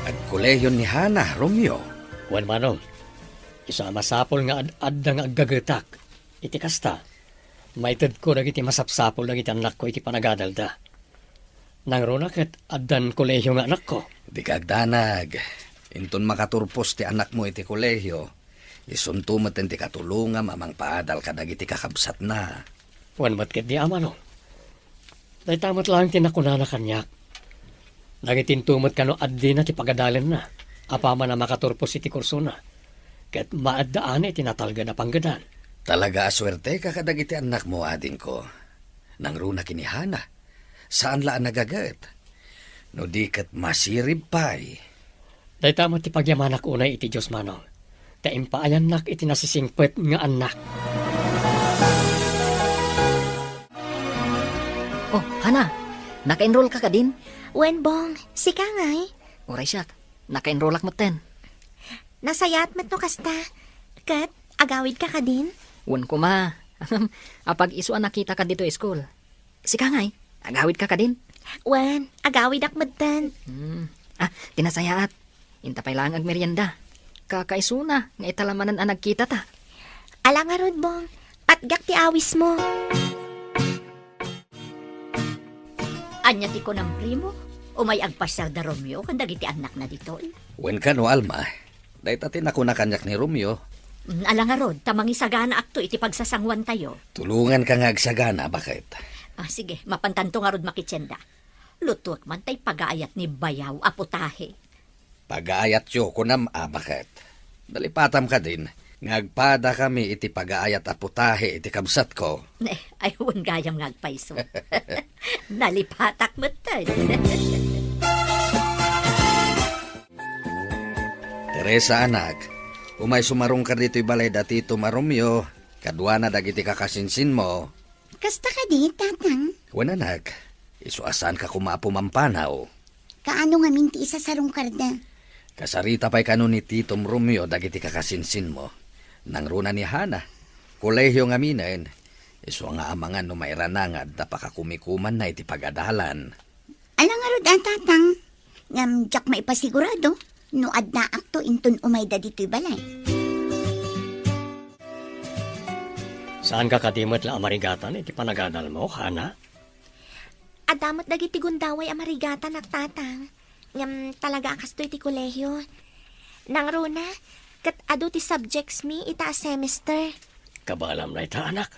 Agkolehion ni Hana, Romeo. Wen, Manong, isu a masapul nga ad-adda nga aggagetak. Iti kasta, maitedko dagiti masapsapul dagiti annakko iti panagadalda. Nangruna ket addan kolehio nga anakko. Dika agdanag. Inton makaturpos ti anakmo iti kolehio, isunto met ti katulongam a mangpaadal kadagiti kakabsatna. Wen met ketdi, Manong. Dayta met laeng ti nakunana kaniak. Nangitinto met kano addina ti pagadalenna, apaman a makaturpos iti kursona, ket maaddaan iti natalged a panggedan. Talaga a suerteka kadagiti annakmo, adingko. Nangruna ken ni Hana, saan la a nagaget. No di ket masirib pay. Dayta met ti pagyamanak unay iti Dios, Manong, ta impaayannak iti nasisingpet nga annak. Oh, Hana, naka-enroll ka kadin? Wen, Bong. Sika ngay? Uray siak, naka-enrollak metten. Nasayaat met no kasta. Ket, agawid ka kadin? Wen koma. Apag isu a nakita ka dito school. Sika ngay, agawid ka kadin? Wen, agawidak metten. Hmm. Ah, ti nasayaat. Inta pay laeng agmerienda. Kakaisuna nga ita la manen a nagkita ta. Ala ngarud, Bong. Patgak ti awis mo. Ania ti kunam, Primo? Umay agpasiar da Romeo ken dagiti annakna ditoy? Wen kano, Alma. Dayta ti nakuna kaniak ni Romeo. Mm, ala ngarud, ta mangisaganaakto iti pagsasanguantayo. Tulonganka nga agsagana, baket. Ah, sige, mapantanto ngarud makitienda. Lutuek man tay pagaayat ni bayaw a putahe. Pagaayatyo, kunam a, baket. Nalipatam kadin nga agpadakami iti pagaayat a putahe iti kabsatko. Ne, ay, wen gayam nga agpayso. Nalipatak metten. Teresa, anak, umay sumarungkar ditoy balay da Titom a Romeo, kaduana dagiti kakasinsinmo. Kasta kadi, Tatang? Wen, anak, isu a saanka koma a pumampanaw. Kaano ngamin ti isasarungkarda? Kasarita pay kano ni Titom Romeo dagiti kakasinsinmo. Nangruna ni Hana, kolehiyo ngaminen, isu nga amangan no mairanangad ta pakakumikumanna iti pagadalan. Ala ngarud a, Tatang, ngem diak maipasigurado no addaakto inton umayda ditoy balay. Saanka kadi met la a marigatan iti panagadalmo, Hana? Adda met dagiti gundaway a marigatanak, Tatang. Ngem talaga a kastoy ti kolehiyo. Nangruna, ket adu ti subjects mi ita a semester. Kabaelam dayta, anak.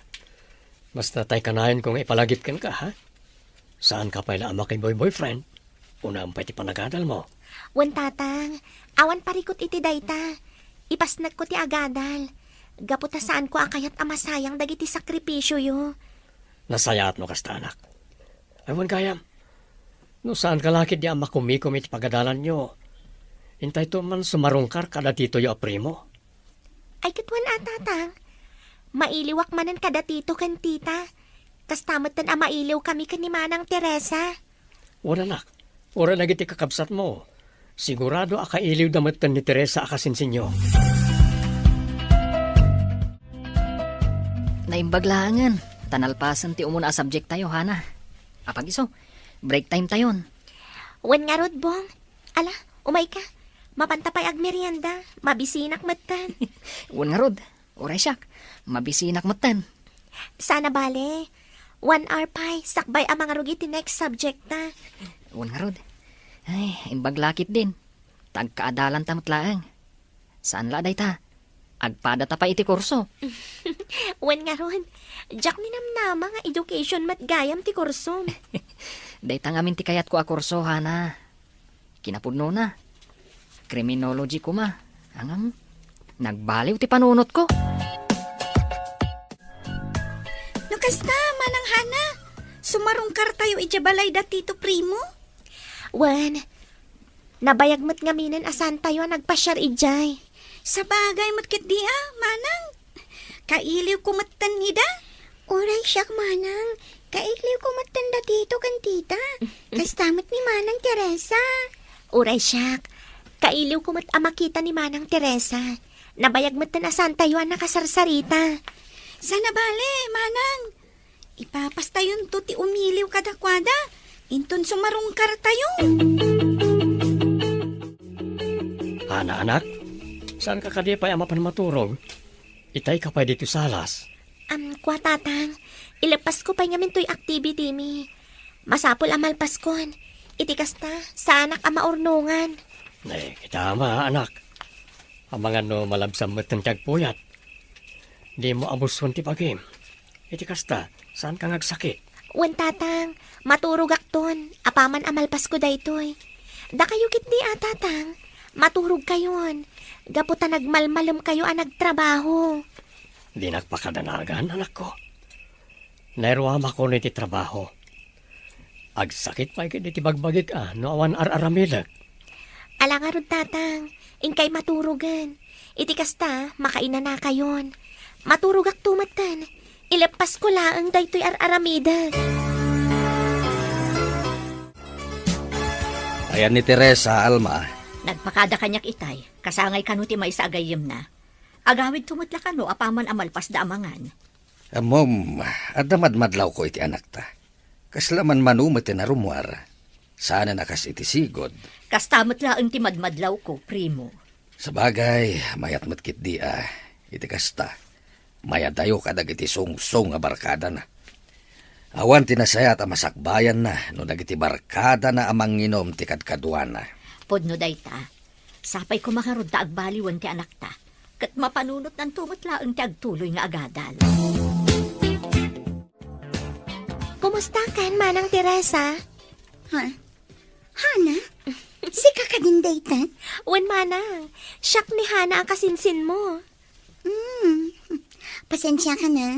Basta tay kanayon ko nga ipalagip kenka, ha? Saanka pay la a makiboy-boyfriend? Unaem pay ti panagadalmo. Wen, Tatang, awan parikut iti dayta. Ipasnekko ti agadal. Gapu ta saanko a kayat a masayang dagiti sakripisioyo. Nasayaat no kasta, anak. Ay, wen gayam. No saanka la ketdi a makumikom iti pagadalanyo, intayto man sumarungkar kada titoyo a Primo. Ay, ket wen a, Tatang. Mailiwak manen kada tito ken tita. Kasta metten a mailiwkami ken ni Manang Teresa. Wen, anak, uray dagiti kakabsatmo, sigurado a kailiwda metten ni Teresa a kasinsinyo. Naimbag laengen, ta nalpasen ti umuna a subject tayo, Hana. Apag isu, break time tayon. Wen ngarud, Bong. Ala, umayka. Mapanta pay agmerienda, mabisinak metten. Wen ngarud, uray siak, mabisinak metten. Sana bale, one hour pay, sakbay a mangrugit ti next subject ta. Wen ngarud. Ay, imbag la ketdin. Ta agkaadalanta met laeng. Saan la dayta? Agpadata pay iti kurso. Wen ngarud, diak ninamnama nga education met gayam ti kursom. Dayta ngamin ti kayatko a kurso, Hana. Kinapudnona, criminology koma. Ngem, nagbaliw ti panunotko. No kasta, Manang Hana, sumarungkartayo idiay balay da Tito Primo? Wen, nabayag met ngaminen a saantayo a nagpasiar idiay. Sabagay met ketdi a, Manang. Kailiwko metten ida. Uray siak, Manang. Kailiwko metten da Tito ken Tita. Kasta met ni Manang Teresa. Uray siak. Kailiwko met a makita ni Manang Teresa. Nabayag metten a saantayo a nakasarsarita. Sana bale, Manang. Ipapastayonto ti umiliw kadakuada, inton sumarungkartayo. Ana, anak, saanka kadi pay a mapan maturog? Itayka pay ditoy salas. Am, kua, Tatang, ileppasko pay ngamin toy activity mi. Masapul a malpaskon. Iti kasta, saanak a maurnongan. Ay, kita ama, anak. Amangan no malabsam metten ti agpuyat. Dimo abuson ti bagim. Iti kasta, saanka nga agsakit? Wen, Tatang, maturogakton, apaman a malpasko daytoy. Dakayo ketdi a, Tatang, maturogkayon, gapu ta nagmalmalemkayo a nagtrabaho. Dinak pakadanagan, anakko. Nairuamakon iti trabaho. Agsakit pay ketdi ti bagbagik a no awan ar-aramidek. Ala ngarud, Tatang, inkay maturogen. Iti kasta, makainanakayon. Maturogakto metten. Ileppasko laeng daytoy ar-aramidek. Ayan ni Teresa, Alma. Nagpakada kaniak itay, kasangay kano ti maysa a gayyemna. Agawidto met la kano apaman a malpasda a mangan. Ammom, adda madmadlawko iti anakta. Kasla manmano met ti narummuar. Saanen a kas iti sigud. Kasta met laeng ti madmadlawko, primo. Sabagay, mayat met ketdi a, iti kasta, mayadayo kadagiti sungsong a barkadana. Awan ti nasayaat a masakbayanna no dagiti barkadana a manginum ti kadkaduana. Pudno dayta. Sapay koma ngarud ta agbaliwen ti anakta, ket mapanunotnanto met laeng ti agtuloy nga agadal. Kumustakan, Manang Teresa? Ha? Hana? Sika kadin dayta? Wen, Manang. Siak ni Hana a kasinsinmo. Hmm. Pasensiakan a,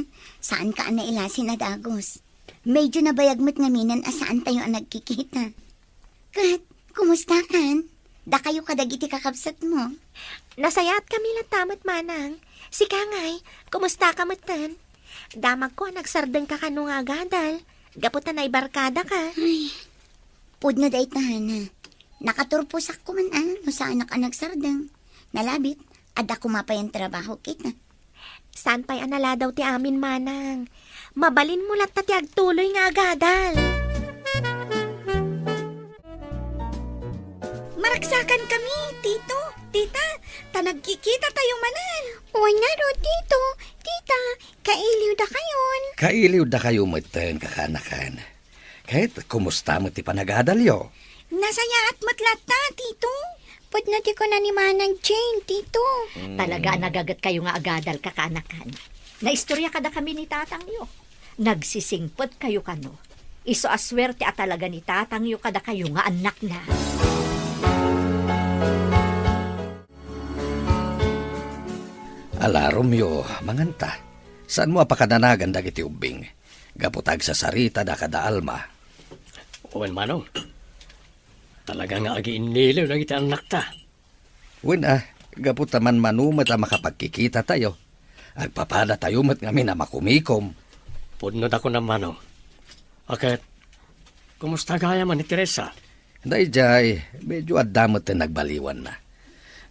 saanka a nailasin a dagus. Medyo nabayag met ngaminen a saantayo a nagkikita. Ket, kumustakan? Dakayo kadagiti kakabsatmo? Nasayaatkami latta met, Manang. Sika ngay, kumustaka metten? Damagko a nagsardengka kano nga agadal, gapu ta naibarkadaka. Ay, pudno dayta, Hana. Nakaturposak koma a no saanak a nagsardeng. Nalabit, adda koma pay a trabaho kita. Saan pay a naladaw ti amin, Manang. Mabalinmo latta ti agtuloy nga agadal. Maragsakankami, Tito, Tita, ta nagkikitatayo manen. Wen ngarud, Tito, Tita, kailiwdakayon. Kailiwdakayo metten, kakaanakan. Ket kumusta met ti panagadalyo? Nasayaat met latta, Tito. Pudno ti kuna ni Manang Jane, Tito. Mm. Talaga a nagagetkayo nga agadal, kakaanakan. Naistorya kadakami ni tatangyo. Nagsisingpetkayo kano. Isu a suerte a talaga ni tatangyo kadakayo nga annakna. Ala, Romeo, manganta. Saanmo a pakadanagan dagiti ubbing? Gapu ta agsasaritada kada Alma. Wen, Manong. Talaga nga agiinniliw dagiti annakta. Wen a, gapu ta manmano met a makapagkikitatayo. Agpapadatayo met ngamin a makumikom. Pudno da kunam, Manong. A ket, kumusta gayam ni Teresa? Daydiay, medyo adda metten nagbaliwanna.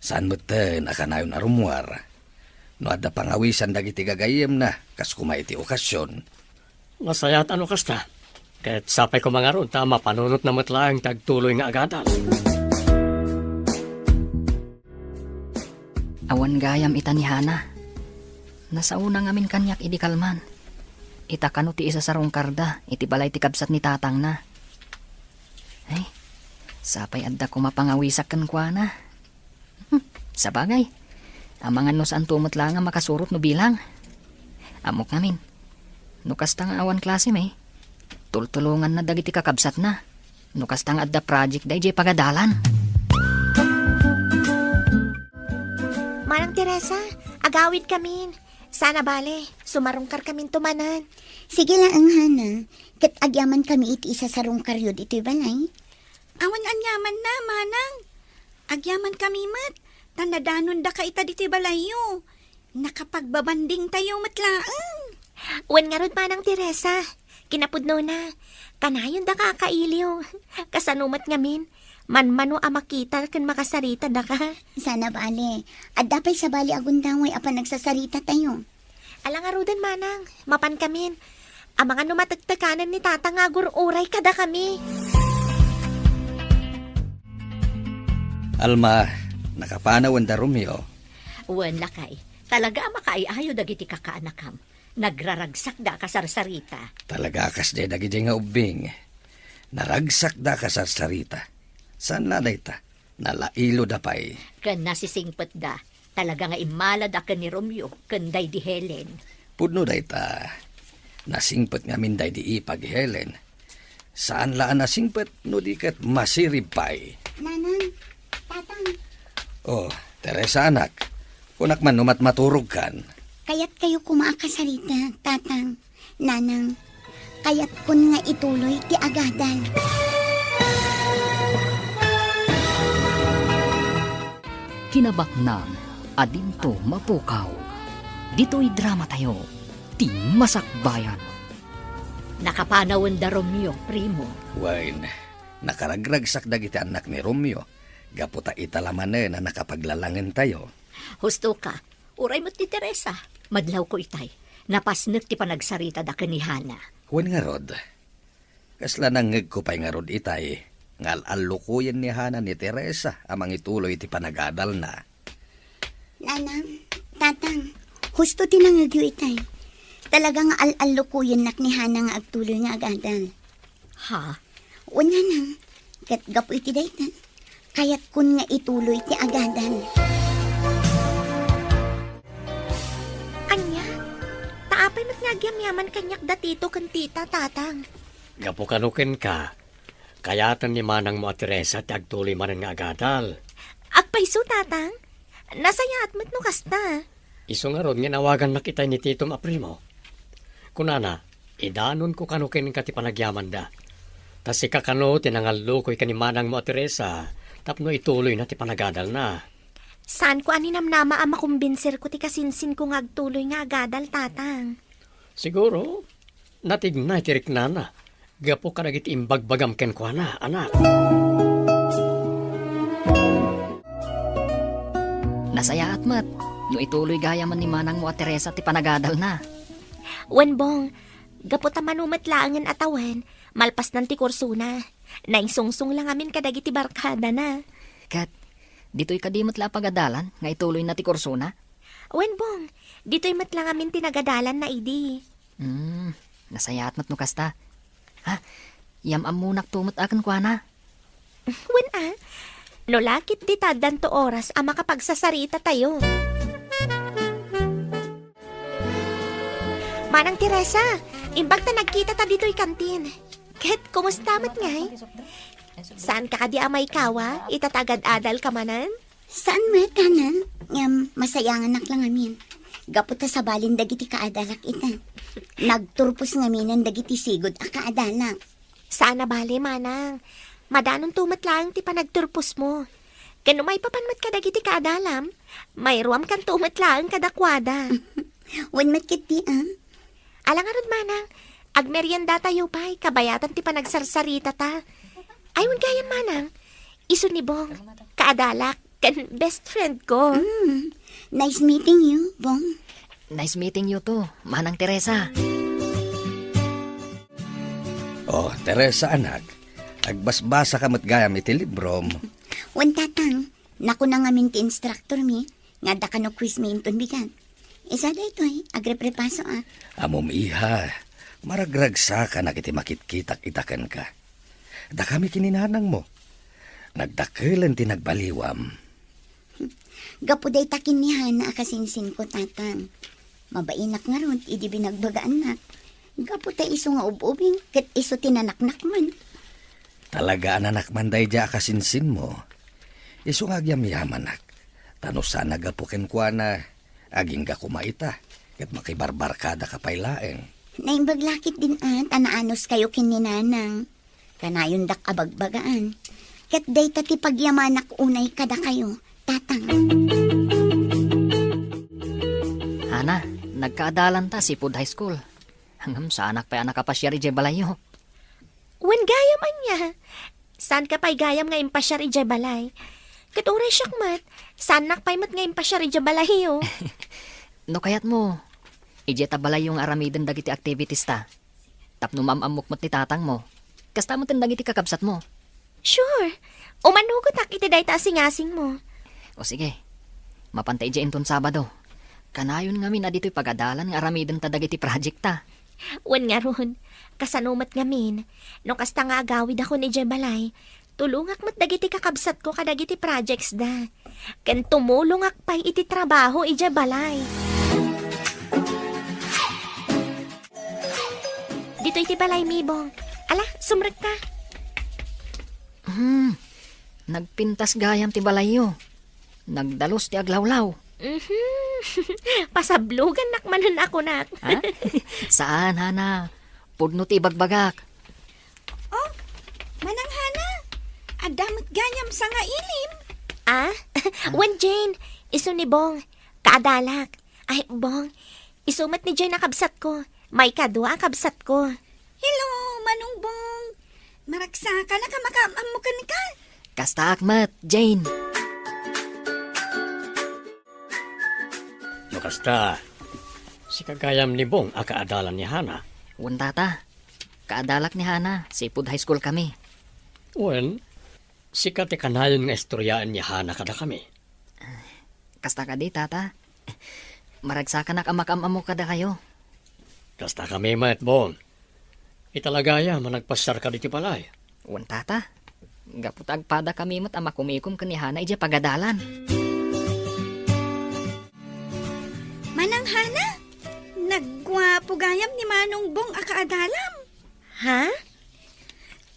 Saan metten a kanayon a rummuar. No adda pangawisan dagiti gagayyemna, kas koma iti okasion. Nasayaat a no kasta. Ket sapay koma ngarud ta mapanunotna met laeng ti agtuloy nga agadal. Awan gayam ita ni Hana. Nasaona ngamin kaniak idi kalman. Ita kano ti isasarungkarda iti balay ti kabsat ni tatangna. Ay, sapay adda koma pangawisak kenkuana. Hmm, sabagay, amangan no saanto met laeng a makasurot no bilang. Ammok ngamin, no kasta nga awan klasem, tultulonganna dagiti kakabsatna. No kasta nga adda project daydiay pagadalan. Manang Teresa, agawidkamin. Saan a bale, sumarungkarkaminto manen. Sige laeng, Hana. Ket agyamankami iti isasarungkaryo ditoy balay. Awan anyamanna, Manang. Agyamankami met, ta nadanondaka ita ditoy balayyo. Nakapagbabandingtayo met laeng. Wen ngarud, Manang Teresa, kinapudnona, kanayondaka a kailiw. Kasano met ngamin, manmano a makita ken makasaritada ka. Saan a bale, adda pay sabali a gundaway a panagsasaritatayo. Ala ngaruden, Manang, mapankamin. Amangan no matektekanen ni Tata nga agur-uray kadakami. Alma, nakapanawen da Romeo. Wen, lakay, talaga a makaay-ayo dagiti kakaanakam. Nagraragsakda a kasarsarita. Talaga a kasdiay dagidi nga ubbing. Naragsakda a kasarsarita. Saan la dayta? Nalailoda pay. Ken nasisingpetda. Talaga nga immalada ken ni Romeo ken daydi Helen. Pudno dayta. Nasingpet ngamin daydi ipag Helen. Saan la a nasingpet no di ket masirib pay. Nanang, Tatang. Oh, Teresa, anak. Kunak man no matmaturogkan. Kayatkayo koma a kasarita, Tatang. Nanang, kayatkon nga ituloy ti agadal. Kinabaknang, adinto mapukaw. Ditoy dramatayo, ti Masakbayan. Nakapanawen da Romeo, primo. Wen, Nakaragragsak dagiti annak ni Romeo, gapu ta ita la manen a nakapaglalangentayo. Husto ka. Uray met ni Teresa. Madlawko itay. Napasnek ti panagsaritada ken ni Hana. Wen ngarud, kasla nangngegko pay ngarud itay nga al-allukoyen ni Hana ni Teresa a mangituloy ti panagadalna. Nanang, Tatang, husto ti nangngegyo itay. Talaga nga al-allukoyennak ni Hana nga agtuloy nga agadal. Ha? Wen, Nanang, ket gapu iti dayta, kayatkon nga ituloy ti agadal. Ania? Ta apay met nga agyamyaman kaniak da Tito ken Tita, Tatang? Gapu kano kenka, kayaten ni manangmo a Teresa ti agtuloy manen nga agadal. Agpayso, Tatang? Nasayaat met no kasta. Isu ngarud nga inawagannak itay ni titom a primo. Kunana, idanonko kano kenka ti panagyamanda. Ta sika kano ti nangallukoy ken ni manangmo a Teresa tapno ituloyna ti panagadalna. Saanko a ninamnama a makumbinserko ti kasinsinko nga agtuloy nga agadal, Tatang. Siguro, natignay ti riknana gapu kadagiti imbagbagam kenkuana, anak. Nasayaat met no ituloy gayamen ni manangmo a Teresa ti panagadalna. Wen, Bong, gapu ta mano met laengen a tawen, malpasnan ti kursona. Naingsungsong la ngamin kadagiti barkadana. Ket, ditoy kadi met la a pagadalan nga ituloyna ti kursona? Wen, Bong, ditoy met la ngamin ti nagadalanna idi. Hmm, nasayaat met no kasta. Ha? Yam-ammonakto met a kenkuana. Wen a, no la ketdi ta addanto oras a makapagsasaritatayo. Manang Teresa, imbag ta nagkitata ditoy kantin. Ket kumusta met ngay? Saanka kadi a maikawa ita ta agad-adalka manen? Saan met, Hana. Ngem masayanganak la ngamin. Gapu ta sabalen dagiti kaadalak ita. Nagturpos ngaminen dagiti sigud a kaadalak. Saan a bale, manang. Madanonto met laeng ti panagturposmo. Ken no maipapan met kadagiti kaadalam, mairuamkanto met laeng kadakuada. Wen met ketdi, a? Ala ngarud, manang, agmeriendatayo pay kabayatan ti panagsarsarita ta. Ay, wen gayam, manang. Isu ni Bong, kaadalak, ken best friend ko. Mm. Nice meeting you, Bong. Nice meeting you too, Manang Teresa. Oh, Teresa, anak, agbasbasa ka met gayam iti librom. Wen, Tatang, nakuna ngamin ti instructor mi, nga adda kano quiz mi inton bigat. Isu daytoy, agreprepasoak. Ammom, iha, maragragsakanak iti makitkitak ita kenka. Dakami ken ni nanangmo. Nagdakelen ti nagbaliwam. Gapu dayta ken ni Hana a kasinsinko, Tatang. Mabainak ngarud idi binagbagaannak. Gapu ta isu nga ub-ubing ket isu ti nanaknakman. Talaga a nanakman daydiay a kasinsinmo. Isu nga agyamyamanak. Ta no saan a gapu kenkuana, agingga koma ita, ket makibarbarkadaka pay laeng. Naimbag la ketdin a ta naanuskayo ken ni Nanang. Kanayondak a bagbagaan. Ket dayta ti pagyamanak unay kadakayo, Tatang. Hana, nagkaadalanta sipud high school. Ngem saanak pay a nakapasiar idiay balayyo. Wen gayam ania? Saanka pay gayam nga impasiar idiay balay? Ket uray siak met, saannak pay met nga impasiar idiay balayyo. No kayatmo, idiay ta balayyo nga aramiden dagiti activities ta. Tapno maam-ammok met ni tatangmo. Kasta met dagiti kakabsatmo. Sure. Umanugotak iti dayta a singasingmo. O sige. Mapanta idiay inton Sabado. Kanayon ngamin a ditoy pagadalan nga aramiden ta dagiti project ta. Wen ngarud, kasano met ngamin, no kasta nga agawidakon idiay balay, tulongak met dagiti kakabsatko kadagiti projects da. Ken tumulongak pay iti trabaho idiay balay. Ditoy ti balay, Mibong. Ala, sumrekka. Hmm, nagpintas gayam ti balayyo. Nagdalus ti aglawlaw. Mhm. Pasablogannak manen a kunak. Ha? Saan, Hana. Pudno ti ibagbagak. Oh, Manang Hana, adda met gayam sangailim. Ah? Ah? Wen, Jane, isu ni Bong. Kaadalak. Ay, Bong, isu met ni Jane a kabsatko. Maikadua a kabsatko. Hello, Manong Bong. Maragsakanak a makaam-ammo kenka. Kastaak met, Jane. No kasta, sika gayam ni Bong a kaadalan ni Hana? Wen, Tata. Kaadalak ni Hana, sipud high school kami. Wen, sika ti kanayon nga istoryaen ni Hana kadakami. Kasta kadi, Tata. Maragsakanak a makaam-ammo kadakayo. Kasta kami met, Bong. Ita la gayam a nagpasyarka ditoy balay. Wen, Tata. Gapu ta agpada kami met a makumikom ken ni Hana idiay pagadalan. Manang Hana, nagguapo gayam ni Manong Bong a kaadalam. Ha?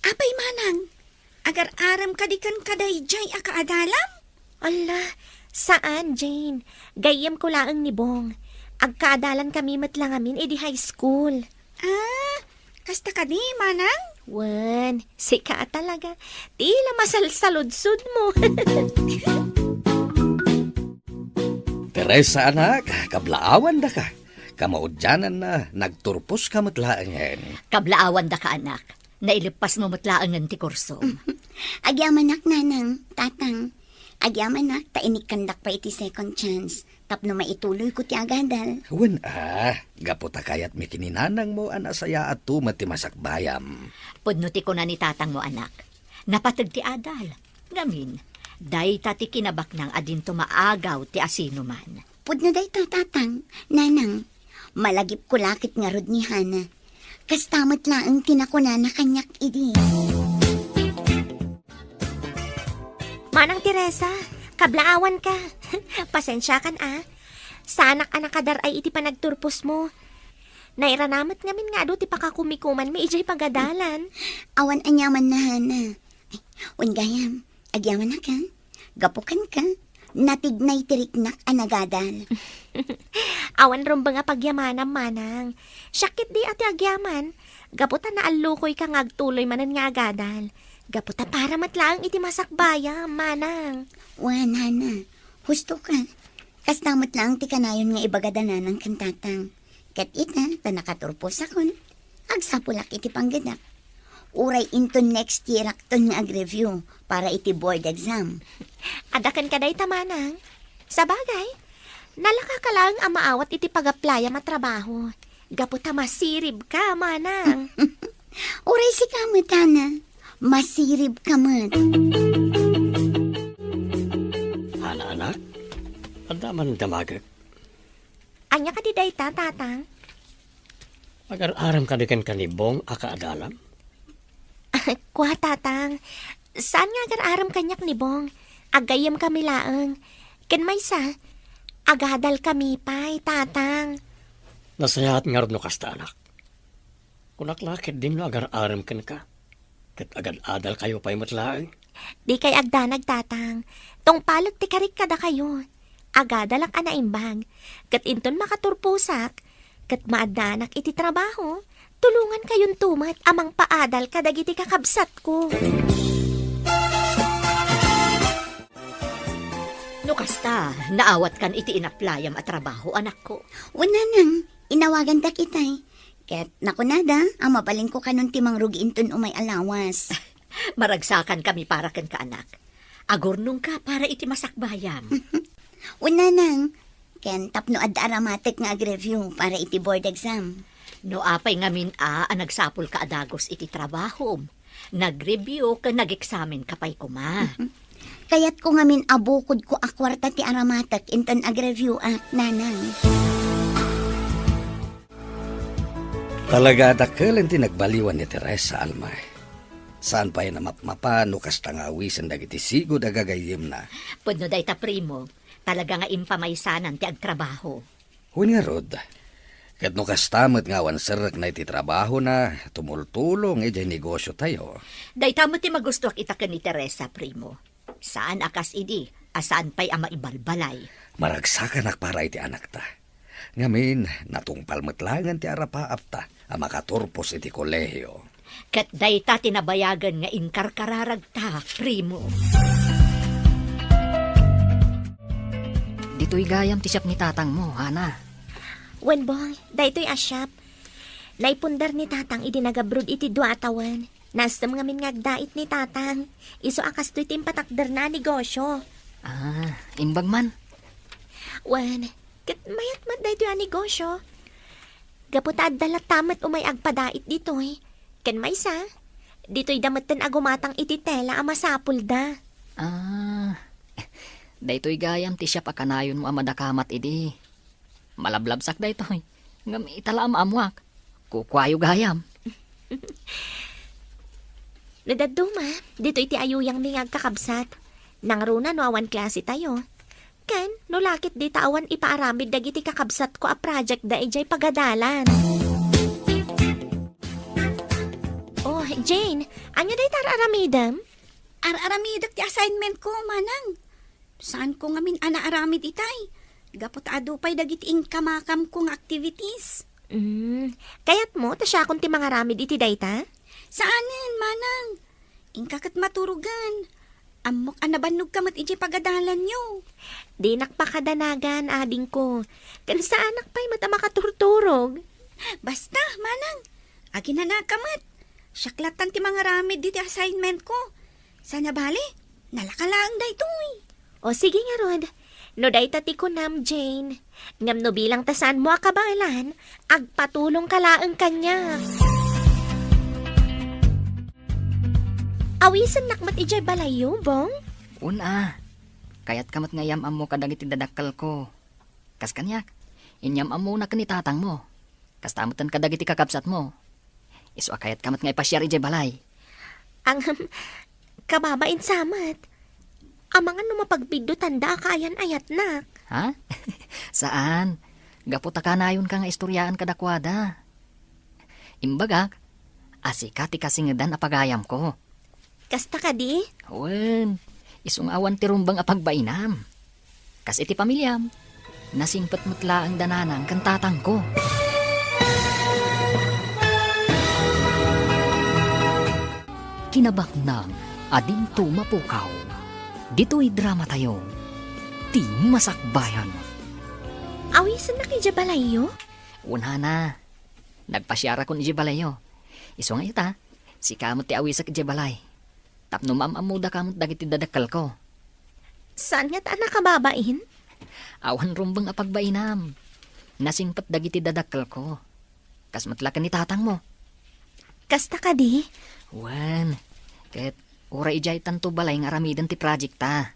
Apay, Manang, agar-arem kadi kenka daydiay a kaadalam? Ala, saan, Jane. Gayyemko laeng ni Bong. Agkaadalan kami met la ngamin idi high school. Ah, kasta kadi, Manang? Wen, sika talaga. Tila masalsaludsodmo. Teresa, anak, kablaawandaka. Kamaudiananna, nagturposka met laengen. Kablaawandaka, anak. Naileppasmo met laengen ti kursom. Agyamanak, Nanang, Tatang. Agyamanak ta inikkandak pay iti second chance tapno maituloyko ti agadal. Wen a, gapu ta kayatmi ken ni nanangmo a nasayaatto met ti masakbayam. Pudno ti kuna ni tatangmo, anak. Napateg ti adal. Ngamin, dayta ti kinabaknang a dinto maagaw ti asinoman. Pudno dayta, Tatang, Nanang. Malagipko la ket ngarud ni Hana. Kasta met laeng ti nakunana kaniak idi. Manang Teresa, kablaawanka. Pasensiakan a. Saanak a nakadar-ay iti panagturposmo. Nairana met ngamin nga adu ti pakakumikumanmi idiay pagadalan. Awan aniamanna, Hana. Ay, wen gayam, agyamanak a. Gapu kenka, natignay ti riknak a nagadal. Awan rumbeng a pagyamanam, Manang. Siak ketdi a ti agyaman, gapu ta naallukoyka nga agtuloy manen nga agadal. Gapu ta para met laeng iti masakbayam, Manang. Wen, Hana, husto ka. Kasta met laeng ti kanayon nga ibagada Nanang ken Tatang. Ket ita, ta nakaturposakon, agsapulak iti panggedak. Uray inton next year-akton nga ag-review para iti board exam. Adda kenka dayta, Manang. Sabagay, nalakaka laeng a maawat iti pag-apply-am a trabaho. Gapu ta masiribka, Manang. Uray sika met, Hana. Masiribka met. Hana, anak, adda man damagek. Ania kadi dayta, Tatang? Agar-arem kadi kenka ni Bong a kaadalam? Kua, Tatang. Saan nga agar-arem kaniak ni Bong? Aggayyemkami laeng. Ken maysa, agadalkami pay, Tatang. Nasayaat ngarud no kasta, anak. Kunak la ketdin no agar-arem kenka. Ket agad-adalkayo pay met laeng. Dikay agdanag, Tatang. Tungpalek ti karik kadakayo. Agadalak a naimbag. Ket inton makaturposak, ket maaddanak iti trabaho, tulongankayonto met a mangpaadal kadagiti kakabsatko. No kasta, naawatkan iti inaplayam a trabaho, anakko? Wen, Nanang, inawagandak itay. Ket nakunada a mabalinko kanon ti mangrugi inton umay a lawas. Maragsakankami para kenka, anak. Agurnongka para iti masakbayam. Wen, Nanang, ken tapno adda aramatek nga ag-review para iti board exam. No apay ngamin a, a nagsapulka a dagus iti trabahom, nag-review ken nag-eksamenka pay koma. Kayatko ngamin a bukodko a kuarta ti aramatek inton ag-review-ak, Nanang. Talaga a dakkel ti nagbaliwan ni Teresa, Alma. Saan pay a mapmapan no kasta nga awisen dagiti sigud a gagayyemna. Pudno dayta, Primo. Talaga nga impamaysanan ti agtrabaho. Wen ngarud, ket no kasta met nga awan serrekna iti trabahona, tumultulong idiay negosyotayo. Dayta met ti magustoak ita ken ni Teresa, Primo. Saan a kas idi a saan pay a maibalbalay. Maragsakanak para iti anakta. Ngamin, natungpal met laengen ti arapaapta a makaturpos iti kolehio. Ket dayta ti nabayagen nga inkarkararagta, Primo. Ditoy gayam ti siak ni tatangmo, Hana. Wen, Bong, daytoy a siak. Naipundar ni Tatang idi nagabroad iti dua a tawen. Naasem ngamin nga agdait ni Tatang. Isu a kastoy ti impatakderna a negosyo. Ah, imbag man. Wen, ket mayat met daytoy a negosyo. Gapu ta adda latta met umay agpadait ditoy. Ken maysa, ditoyda metten a gumatang iti tela a masapulda. Ah, daytoy gayam ti siap a kanayonmo a madakamat idi. Malablabsak daytoy. Ngem ita la a maammoak. Kukuayo gayam. No dadduma, ditoy ti ayuyangmi nga agkakabsat. Nangruna no awan klase tayo. Ken, no lakit dita awan ipaaramid dagiti kakabsatko a project da idiay pagadalan. Oh, Jane, ania dayta ar-aramidem? Ar-aramidek ti assignment ko, Manang. Saanko ngamin a naaramid itay. Gapu ta adu pay dagiti inkamakamko nga activities. Mm, kayatmo ta siakon ti mangaramid iti dayta? Saanen, Manang. Inka ket maturogen. Ammok a nabannogka met idiay pagadalanyo. Dinak pakadanagan, adingko. Ken saanak pay met a makaturturog. Basta, Manang. Aginanaka met. Siak lattan ti mangaramid diti assignment ko. Sana bale, nalaka laeng daytoy. O sige ngarud, no dayta ti kunam, Jane. Ngem no bilang ta saanmo a kabaelan, agpatulongka laeng kaniak. Awisennak met idiay balayyo, Bong? Wen a. Kayatka met nga iyam-ammo kadagiti dadakkelko. Kas kaniak, inyam-ammona ken ni tatangmo. Kasta metten kadagiti kakabsatmo. Isu a kayatka met nga ipasiar idiay balay. Ang, kababain sa met. Amangan no mapagbiddutanda a kaayan-ayatnak. Ha? Saan. Gapu ta kanayonka nga istoriaan kadakuada. Imbagak, a sika ti kasingedan a pagayamko. Kasta kadi? Wen, isu nga awan ti rumbeng a pagbainam. Kas iti pamiliam, nasingpet met laeng da nanang ken tatangko. Kinabaknang a dinto mapukaw. Ditoy dramatayo, ti Masakbayan. Awisennak idiay balayyo? Wen a, nagpasiarakon idiay balayyo. Isu nga ita, sika met ti awisek idiay balay. Tapno maam-ammodaka met dagiti dadakkelko. Saan ngata a nakababain? Awan rumbeng a pagbainam. Nasingpet dagiti dadakkelko. Kas met la ken ni tatangmo. Kasta kadi? Wen, ket uray idiay tanto balay nga aramiden ti project ta.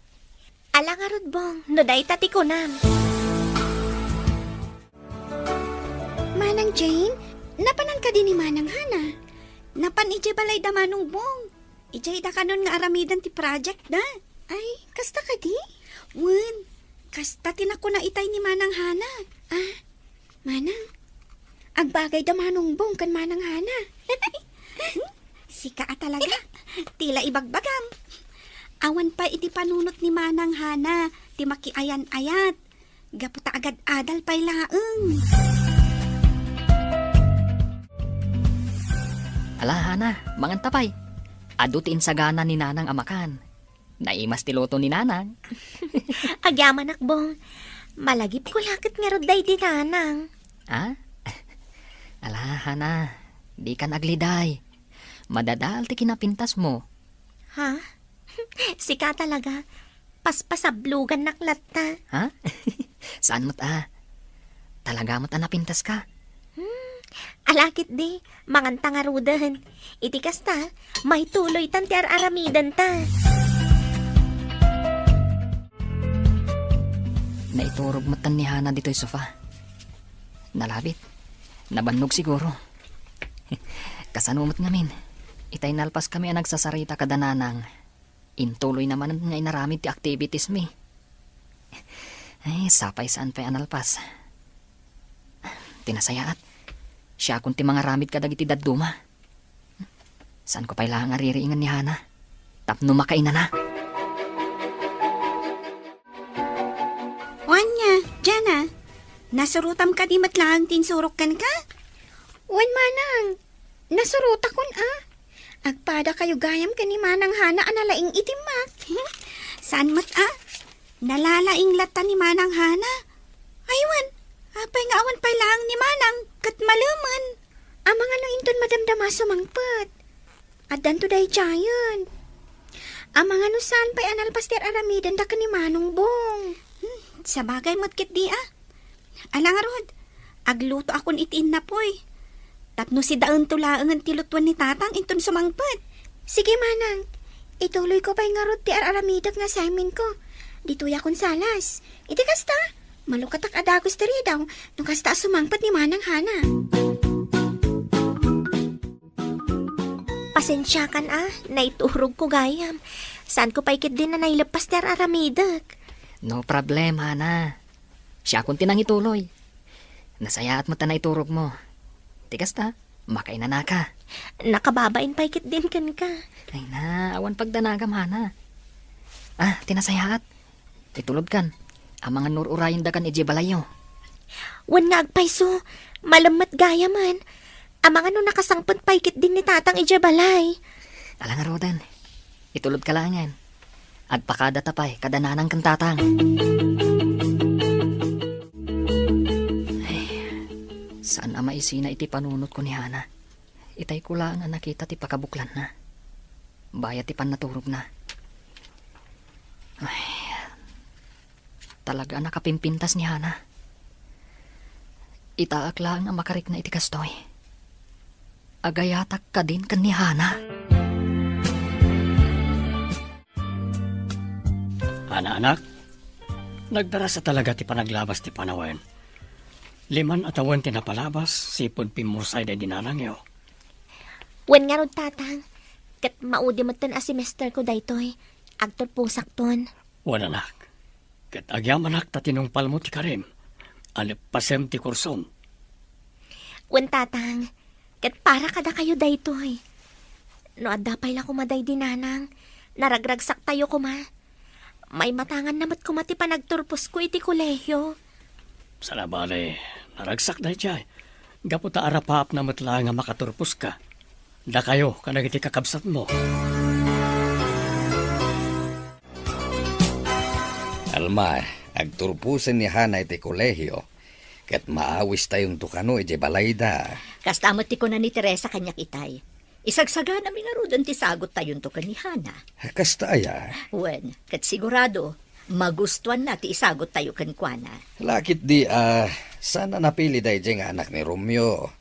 Ala ngarud, Bong, no dayta ti kunam. Manang Jane, napanan kadi ni Manang Hana? Napan idiay balay da Manong Bong. Idiay da kanon nga aramiden ti project da. Ay, kasta kadi? Wen, kasta ti nakuna itay ni Manang Hana. Ah, Manang, agbagay da Manong Bong ken Manang Hana. Sika a talaga. Tila ibagbagam. Awan pay iti panunot ni Manang Hana ti makiayan-ayat. Gapu ta agad-adal pay laeng. Ala, Hana, manganta pay. Adu ti insagana ni Nanang a makan. Naimas ti luto ni Nanang. Agyamanak, Bong. Malagipko la ket ngarud daydi Nanang. Ah? Ala, Hana, dikan agliday. Madadael ti kinapintasmo. Ha? Sika talaga. Paspasablogannak latta. Ha? Saan met a? Talaga met a napintaska? Hmm, ala ketdi, manganta ngaruden. Iti kasta, maituloytan ti ar-aramidenta. Naiturog metten ni Hana ditoy sofa. Nalabit. Nabannog siguro. Kasano met ngamin? Itay nalpaskami a nagsasarita kada Nanang. Intuloyna manen nga inaramid ti activitiesmi. Ay, sapay saan pay a nalpas. Ti nasayaat, siakon ti mangaramid kadagiti dadduma. Saanko pay laeng a ririingen ni Hana tapno makainana. O ania, Jana, nasurotam kadi met laeng ti insurok kenka? Wen, Manang, nasurotakon a. Agpadakayo gayam ken ni Manang Hana a nalaing iti math. Saan met a? Nalalaing latta ni Manang Hana. Aywan, apay nga awan pay laeng ni Manang ket malemen? Amangan no inton madamdama sumangpet. Addanto daydiayen. Amangan no saan pay a nalpas ti ar-aramidenda ken ni Manong Bong. Hmm, sabagay met ketdi a. Ala ngarud, aglutoakon iti innapoy. Tapno sidaento laengen ti lutuan ni Tatang inton sumangpet. Sige, Manang. Ituloyko pay ngarud ti ar-aramidek nga assignmentko. Ditoyakon salas. Iti kasta, malukatak a dagus ti ridaw no kasta a sumangpet ni Manang Hana. Pasensiakan a, naiturogko gayam. Saanko pay ketdi a naileppas ti ar-aramidek. No problem, Hana. Siakon ti nangituloy. Nasayaat met ta naiturogmo. Ti kasta, makainanaka. Nakababain pay ketdin kenka. Ay na, awan pagdanagam, Hana. Ah, ti nasayaat. Itulodkan. Amangan no ur-urayendakan idiay balayyo. Wen nga agpayso, malemmet gayamen. Amangan no nakasangpet pay ketdin ni Tatang idiay balay. Ala ngaruden. Itulodka laengen. Agpakadata pay kada nanang ken tatang. Ay, saan a maisina iti panunotko ni Hana. Itayko laeng a nakita ti pakabuklanna. Bayat ti pannaturogna. Ay, talaga a nakapimpintas ni Hana. Itaak laeng a makarikna iti kastoy. Agayatak kadin ken ni Hana. Hana, anak, nagdarasa talaga ti panaglabas ti panawen. Liman a tawen ti napalabas, sipud pimmursay daydi nanangyo. Wen ngarud, Tatang, ket maudi metten a semesterko daytoy. Agturposakton. Wen, anak, ket agyamanak ta tinungpalmo ti karim, a leppasem ti kursom. Wen, Tatang, ket para kadakayo daytoy. No adda pay la koma daydi nanang, naragragsaktayo koma. Maimatanganna met koma ti panagturposko iti kolehio. Saan a bale, naragsak daydiay. Gapu ta arapaapna met laeng a makaturposka. Dakayo kadagiti kakabsatmo. Alma, agturposen ni Hana iti kolehio, ket maawistayonto kano idiay balayda. Kasta met ti kuna ni Teresa kaniak itay. Isagsaganami ngaruden ti sagottayonto ken ni Hana. Kasta aya? Wen, ket sigurado, magustuanna ti isagottayo kenkuana. Lakit di a, saan a napili daydiay nga anak ni Romeo.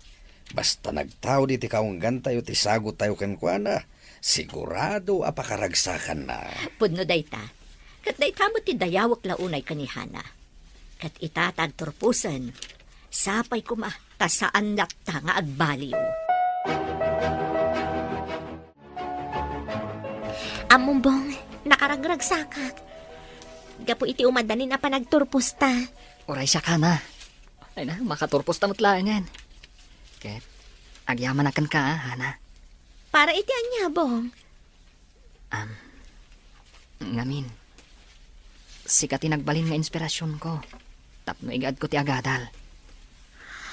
Basta nagtaud iti kaunggantayo ti sagottayo kenkuana, sigurado a pakaragsakanna. Pudno dayta. Ket dayta met ti dayawek la unay ken ni Hana. Ket ita ta agturposen, sapay koma ta saan latta nga agbaliw. Ammom, Bong, nakaragragsakak. Gapu iti umadanin a panagturposta. Uray siak, Hana. Ay na, makaturposta met laengen. Ket, agyamanak kenka, a, Hana. Para iti ania, Bong? Am, ngamin, sika ti nagbalin nga inspirasionko tapno igaadko ti agadal.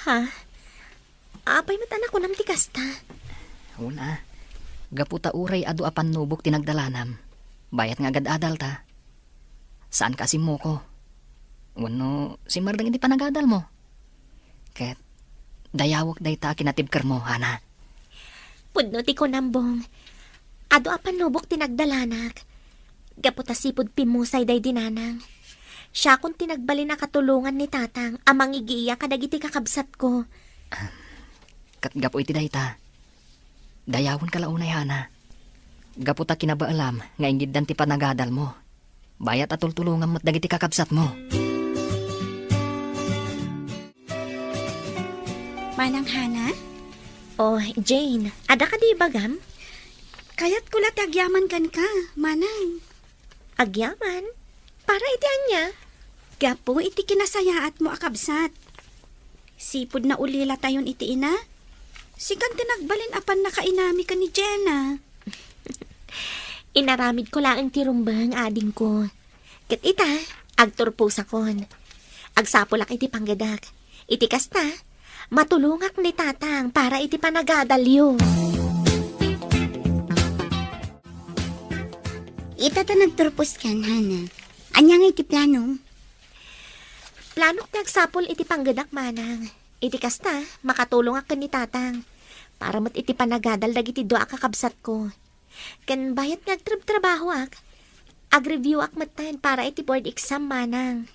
Ha? Apay met a nakunam ti kasta? Wen a, gapu ta uray adu a pannubok ti nagdalanam, bayat nga agad-adalta, saanka a simmuko. Wenno simmerdeng iti panagadalmo. Ket dayawek dayta a kinatibkermo, Hana. Pudno ti kunam, Bong. Adu a pannubok ti nagdalanak. Gapu ta sipud pimmusay daydi nanang. Siakon ti nagbalin a katulongan ni Tatang a mangigiya kadagiti kakabsatko. Ket gapu iti dayta, dayawenka la unay, Hana. Gapu ta kinabaelam nga ingiddan ti panagadalmo. Bayat a tultulongam met dagiti kakabsatmo. Manang Hana? Oh, Jane, adda kadi ibagam? Kayatko la ti agyaman kenka, Manang. Agyaman? Para iti ania? Gapu iti kinasayaatmo a kabsat. Sipud naulilatayon iti ina, sikan ti nagbalin a pannakainami ken ni Jenna. Inaramidko laeng ti rumbeng, adingko. Ket ita, agturposakon. Agsapulak iti panggedak. Iti kasta, matulongak ni Tatang para iti panagadalyo. Ita ta nagturposkan, Hana. Ania ngay ti planom? Planok ti agsapul iti panggedak, Manang. Iti kasta, makatulongak ken ni Tatang. Para met iti panagadal dagiti dua a kakabsatko. Ken bayat nga agtrabtrabahoak, agreview-ak metten para iti board exam, manang.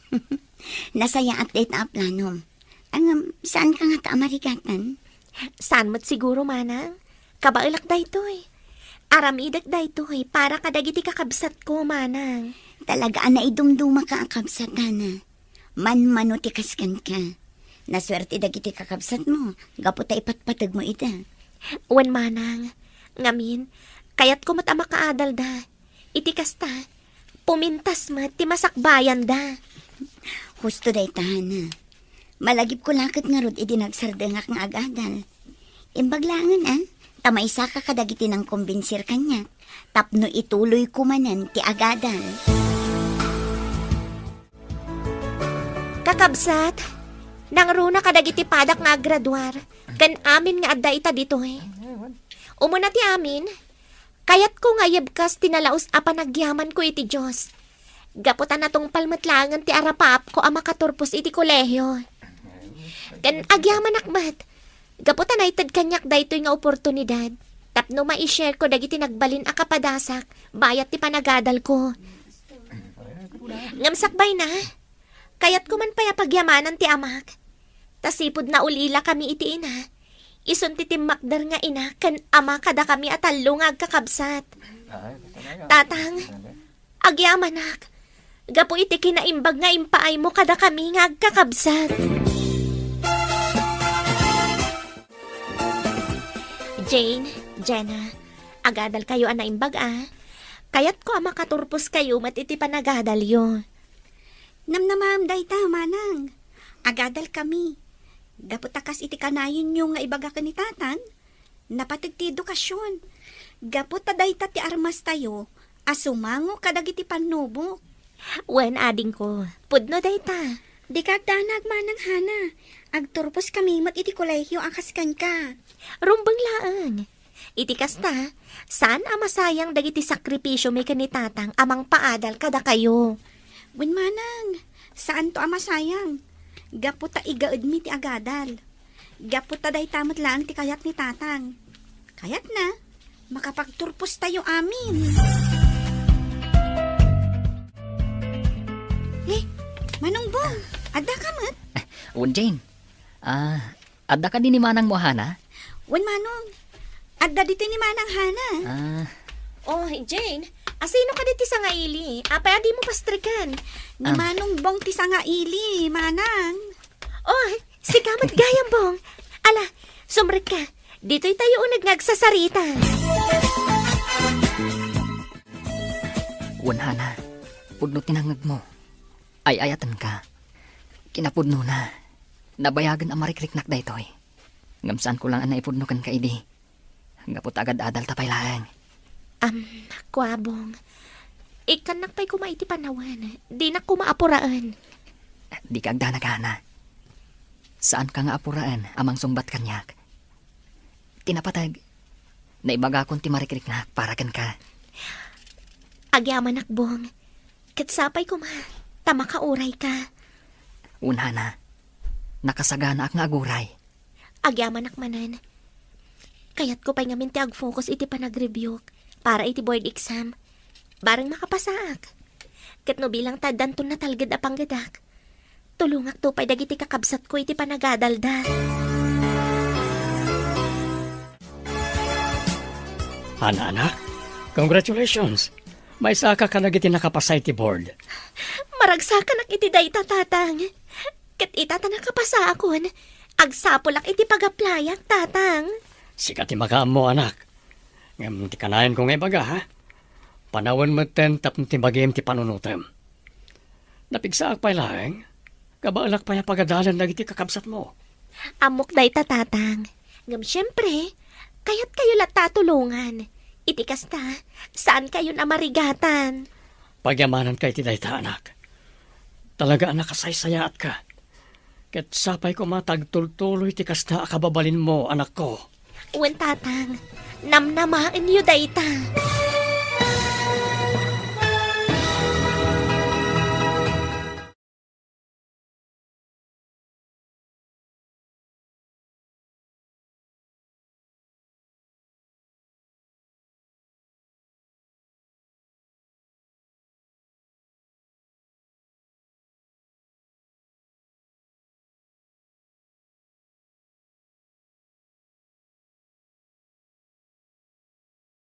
Nasayaat dayta a planom. Ngem, saanka ngata a marigatan? Saan met siguro, manang? Kabaelak daytoy. Aramidek daytoy para kadagiti kakabsatko, manang. Talaga a naidumdumaka a kabsat, Hana. Manmano ti kas kenka. Nasuerte dagiti kakabsatmo, gapu ta ipatpategmo ida. Wen, manang. Ngamin, kayatko met a makaadalda. Iti kasta, pumintas met ti masakbayanda. Husto dayta, Hana. Malagipko la ket ngarud idi nagsardengak nga agadal. Imbag laengen, a, ta maisaka kadagiti nangkombinsir kaniak tapno ituloyko manen ti agadal. Kakabsat, nangruna kadagiti padak nga aggraduar, ken amin nga adda ita ditoy. Umuna ti amin, kayatko nga ayabkas ti nalaus a panagyamanko iti Dios. Gapu ta natungpal met laengen ti arapaapko a makaturpos iti kolehio. Ken agyamanak met, gapu ta naited kaniak daytoy nga oportunidad tapno mai-shareko dagiti nagbalin a kapadasak bayat ti panagadalko. Ngem sakbayna, kayatko man pay a pagyamanan ti amak. Ta sipud naulilakami iti ina, isun ti timmakder nga ina ken ama kadakami a tallo nga agkakabsat. Tatang, agyamanak, gapu iti kinaimbag nga impaaymo kadakami nga agkakabsat. Jane, Jenna, agadalkayo a naimbag, a. Kayatko a makaturposkayo met iti panagadalyo. Namnamaem dayta, manang. Agadalkami. Gapu ta kas iti kanayonyo nga ibaga ken ni tatang, napateg ti edukasion. Gapu ta dayta ti armastayo a sumango kadagiti pannubok. Wen, adingko, pudno dayta. Dika agdanag, manang Hana. Agturposkami met iti kolehio a kas kenka. Rumbeng laeng. Iti kasta, saan a masayang dagiti sakripisiomi ken ni tatang a mangpaadal kadakayo. Wen manang, saanto a masayang. Gapu ta igaedmi ti agadal. Gapu ta dayta met laeng ti kayat ni tatang. Kayatna, makapagturpostayo amin. Eh, Manong Bong, adda ka met? Wen, Jane. Ah, adda kadi ni manangmo a Hana? Wen, Manong. Adda ditoy ni Manang Hana. Ah. Oh, Jane, asino kadi ti sangaili? Apay a dimo pastriken? Ni Ah. Manong Bong ti sangaili, Manang. Oh, sika met gayam, Bong. Ala, sumrekka. Ditoy tayo uneg nga agsasarita. Wen, Hana, pudno ti nangngegmo. Ay-ayatenka. Kinapudnona, nabayagen a marikriknak daytoy. Ngem saanko lang a naipudno kenka idi. Gapu ta agad-adalta pay laeng. Am, kua, Bong. Ikkannak pay koma iti panawen. Dinak koma apuraen. Dika agdanag, Hana. Saanka nga apuraen a mangsungbat kaniak. Ti napateg, naibagakon ti marikriknak para kenka. Agyamanak, Bong. Ket sapay koma, ta makaurayka. Wen, Hana, nakasaganaak nga aguray. Agyamanak manen. Kayatko pay ngamin ti agfocus iti panagreviewk para iti board exam. Bareng makapasaak. Ket no bilang ta addanton natalged a panggedak, tulongakto pay dagiti kakabsatko iti panagadalda. Hana, anak, congratulations! Maisaka kadagiti nakapasa iti board. Maragsakanak iti dayta, Tatang. Ket ita ta nakapasaakon, agsapulak iti pag-applyak, Tatang. Sika ti makaammo, anak. Ngem ti kanayanko nga ibaga, ha? Panawen metten tapno ti bagim ti panunotem. Napigsaak pay laeng, kabaelak pay a pagadalen dagiti kakabsatmo. Ammok dayta, Tatang. Ngem siempre, kayatkayo latta a tulongan. Iti kasta, saankayon a marigatan. Pagyamananka iti dayta, anak. Talaga a nakasaysayaatka. Ket sapay koma ta agtultuloy ti kasta a kababalinmo, anakko. Wen, Tatang, namnamaenyo dayta.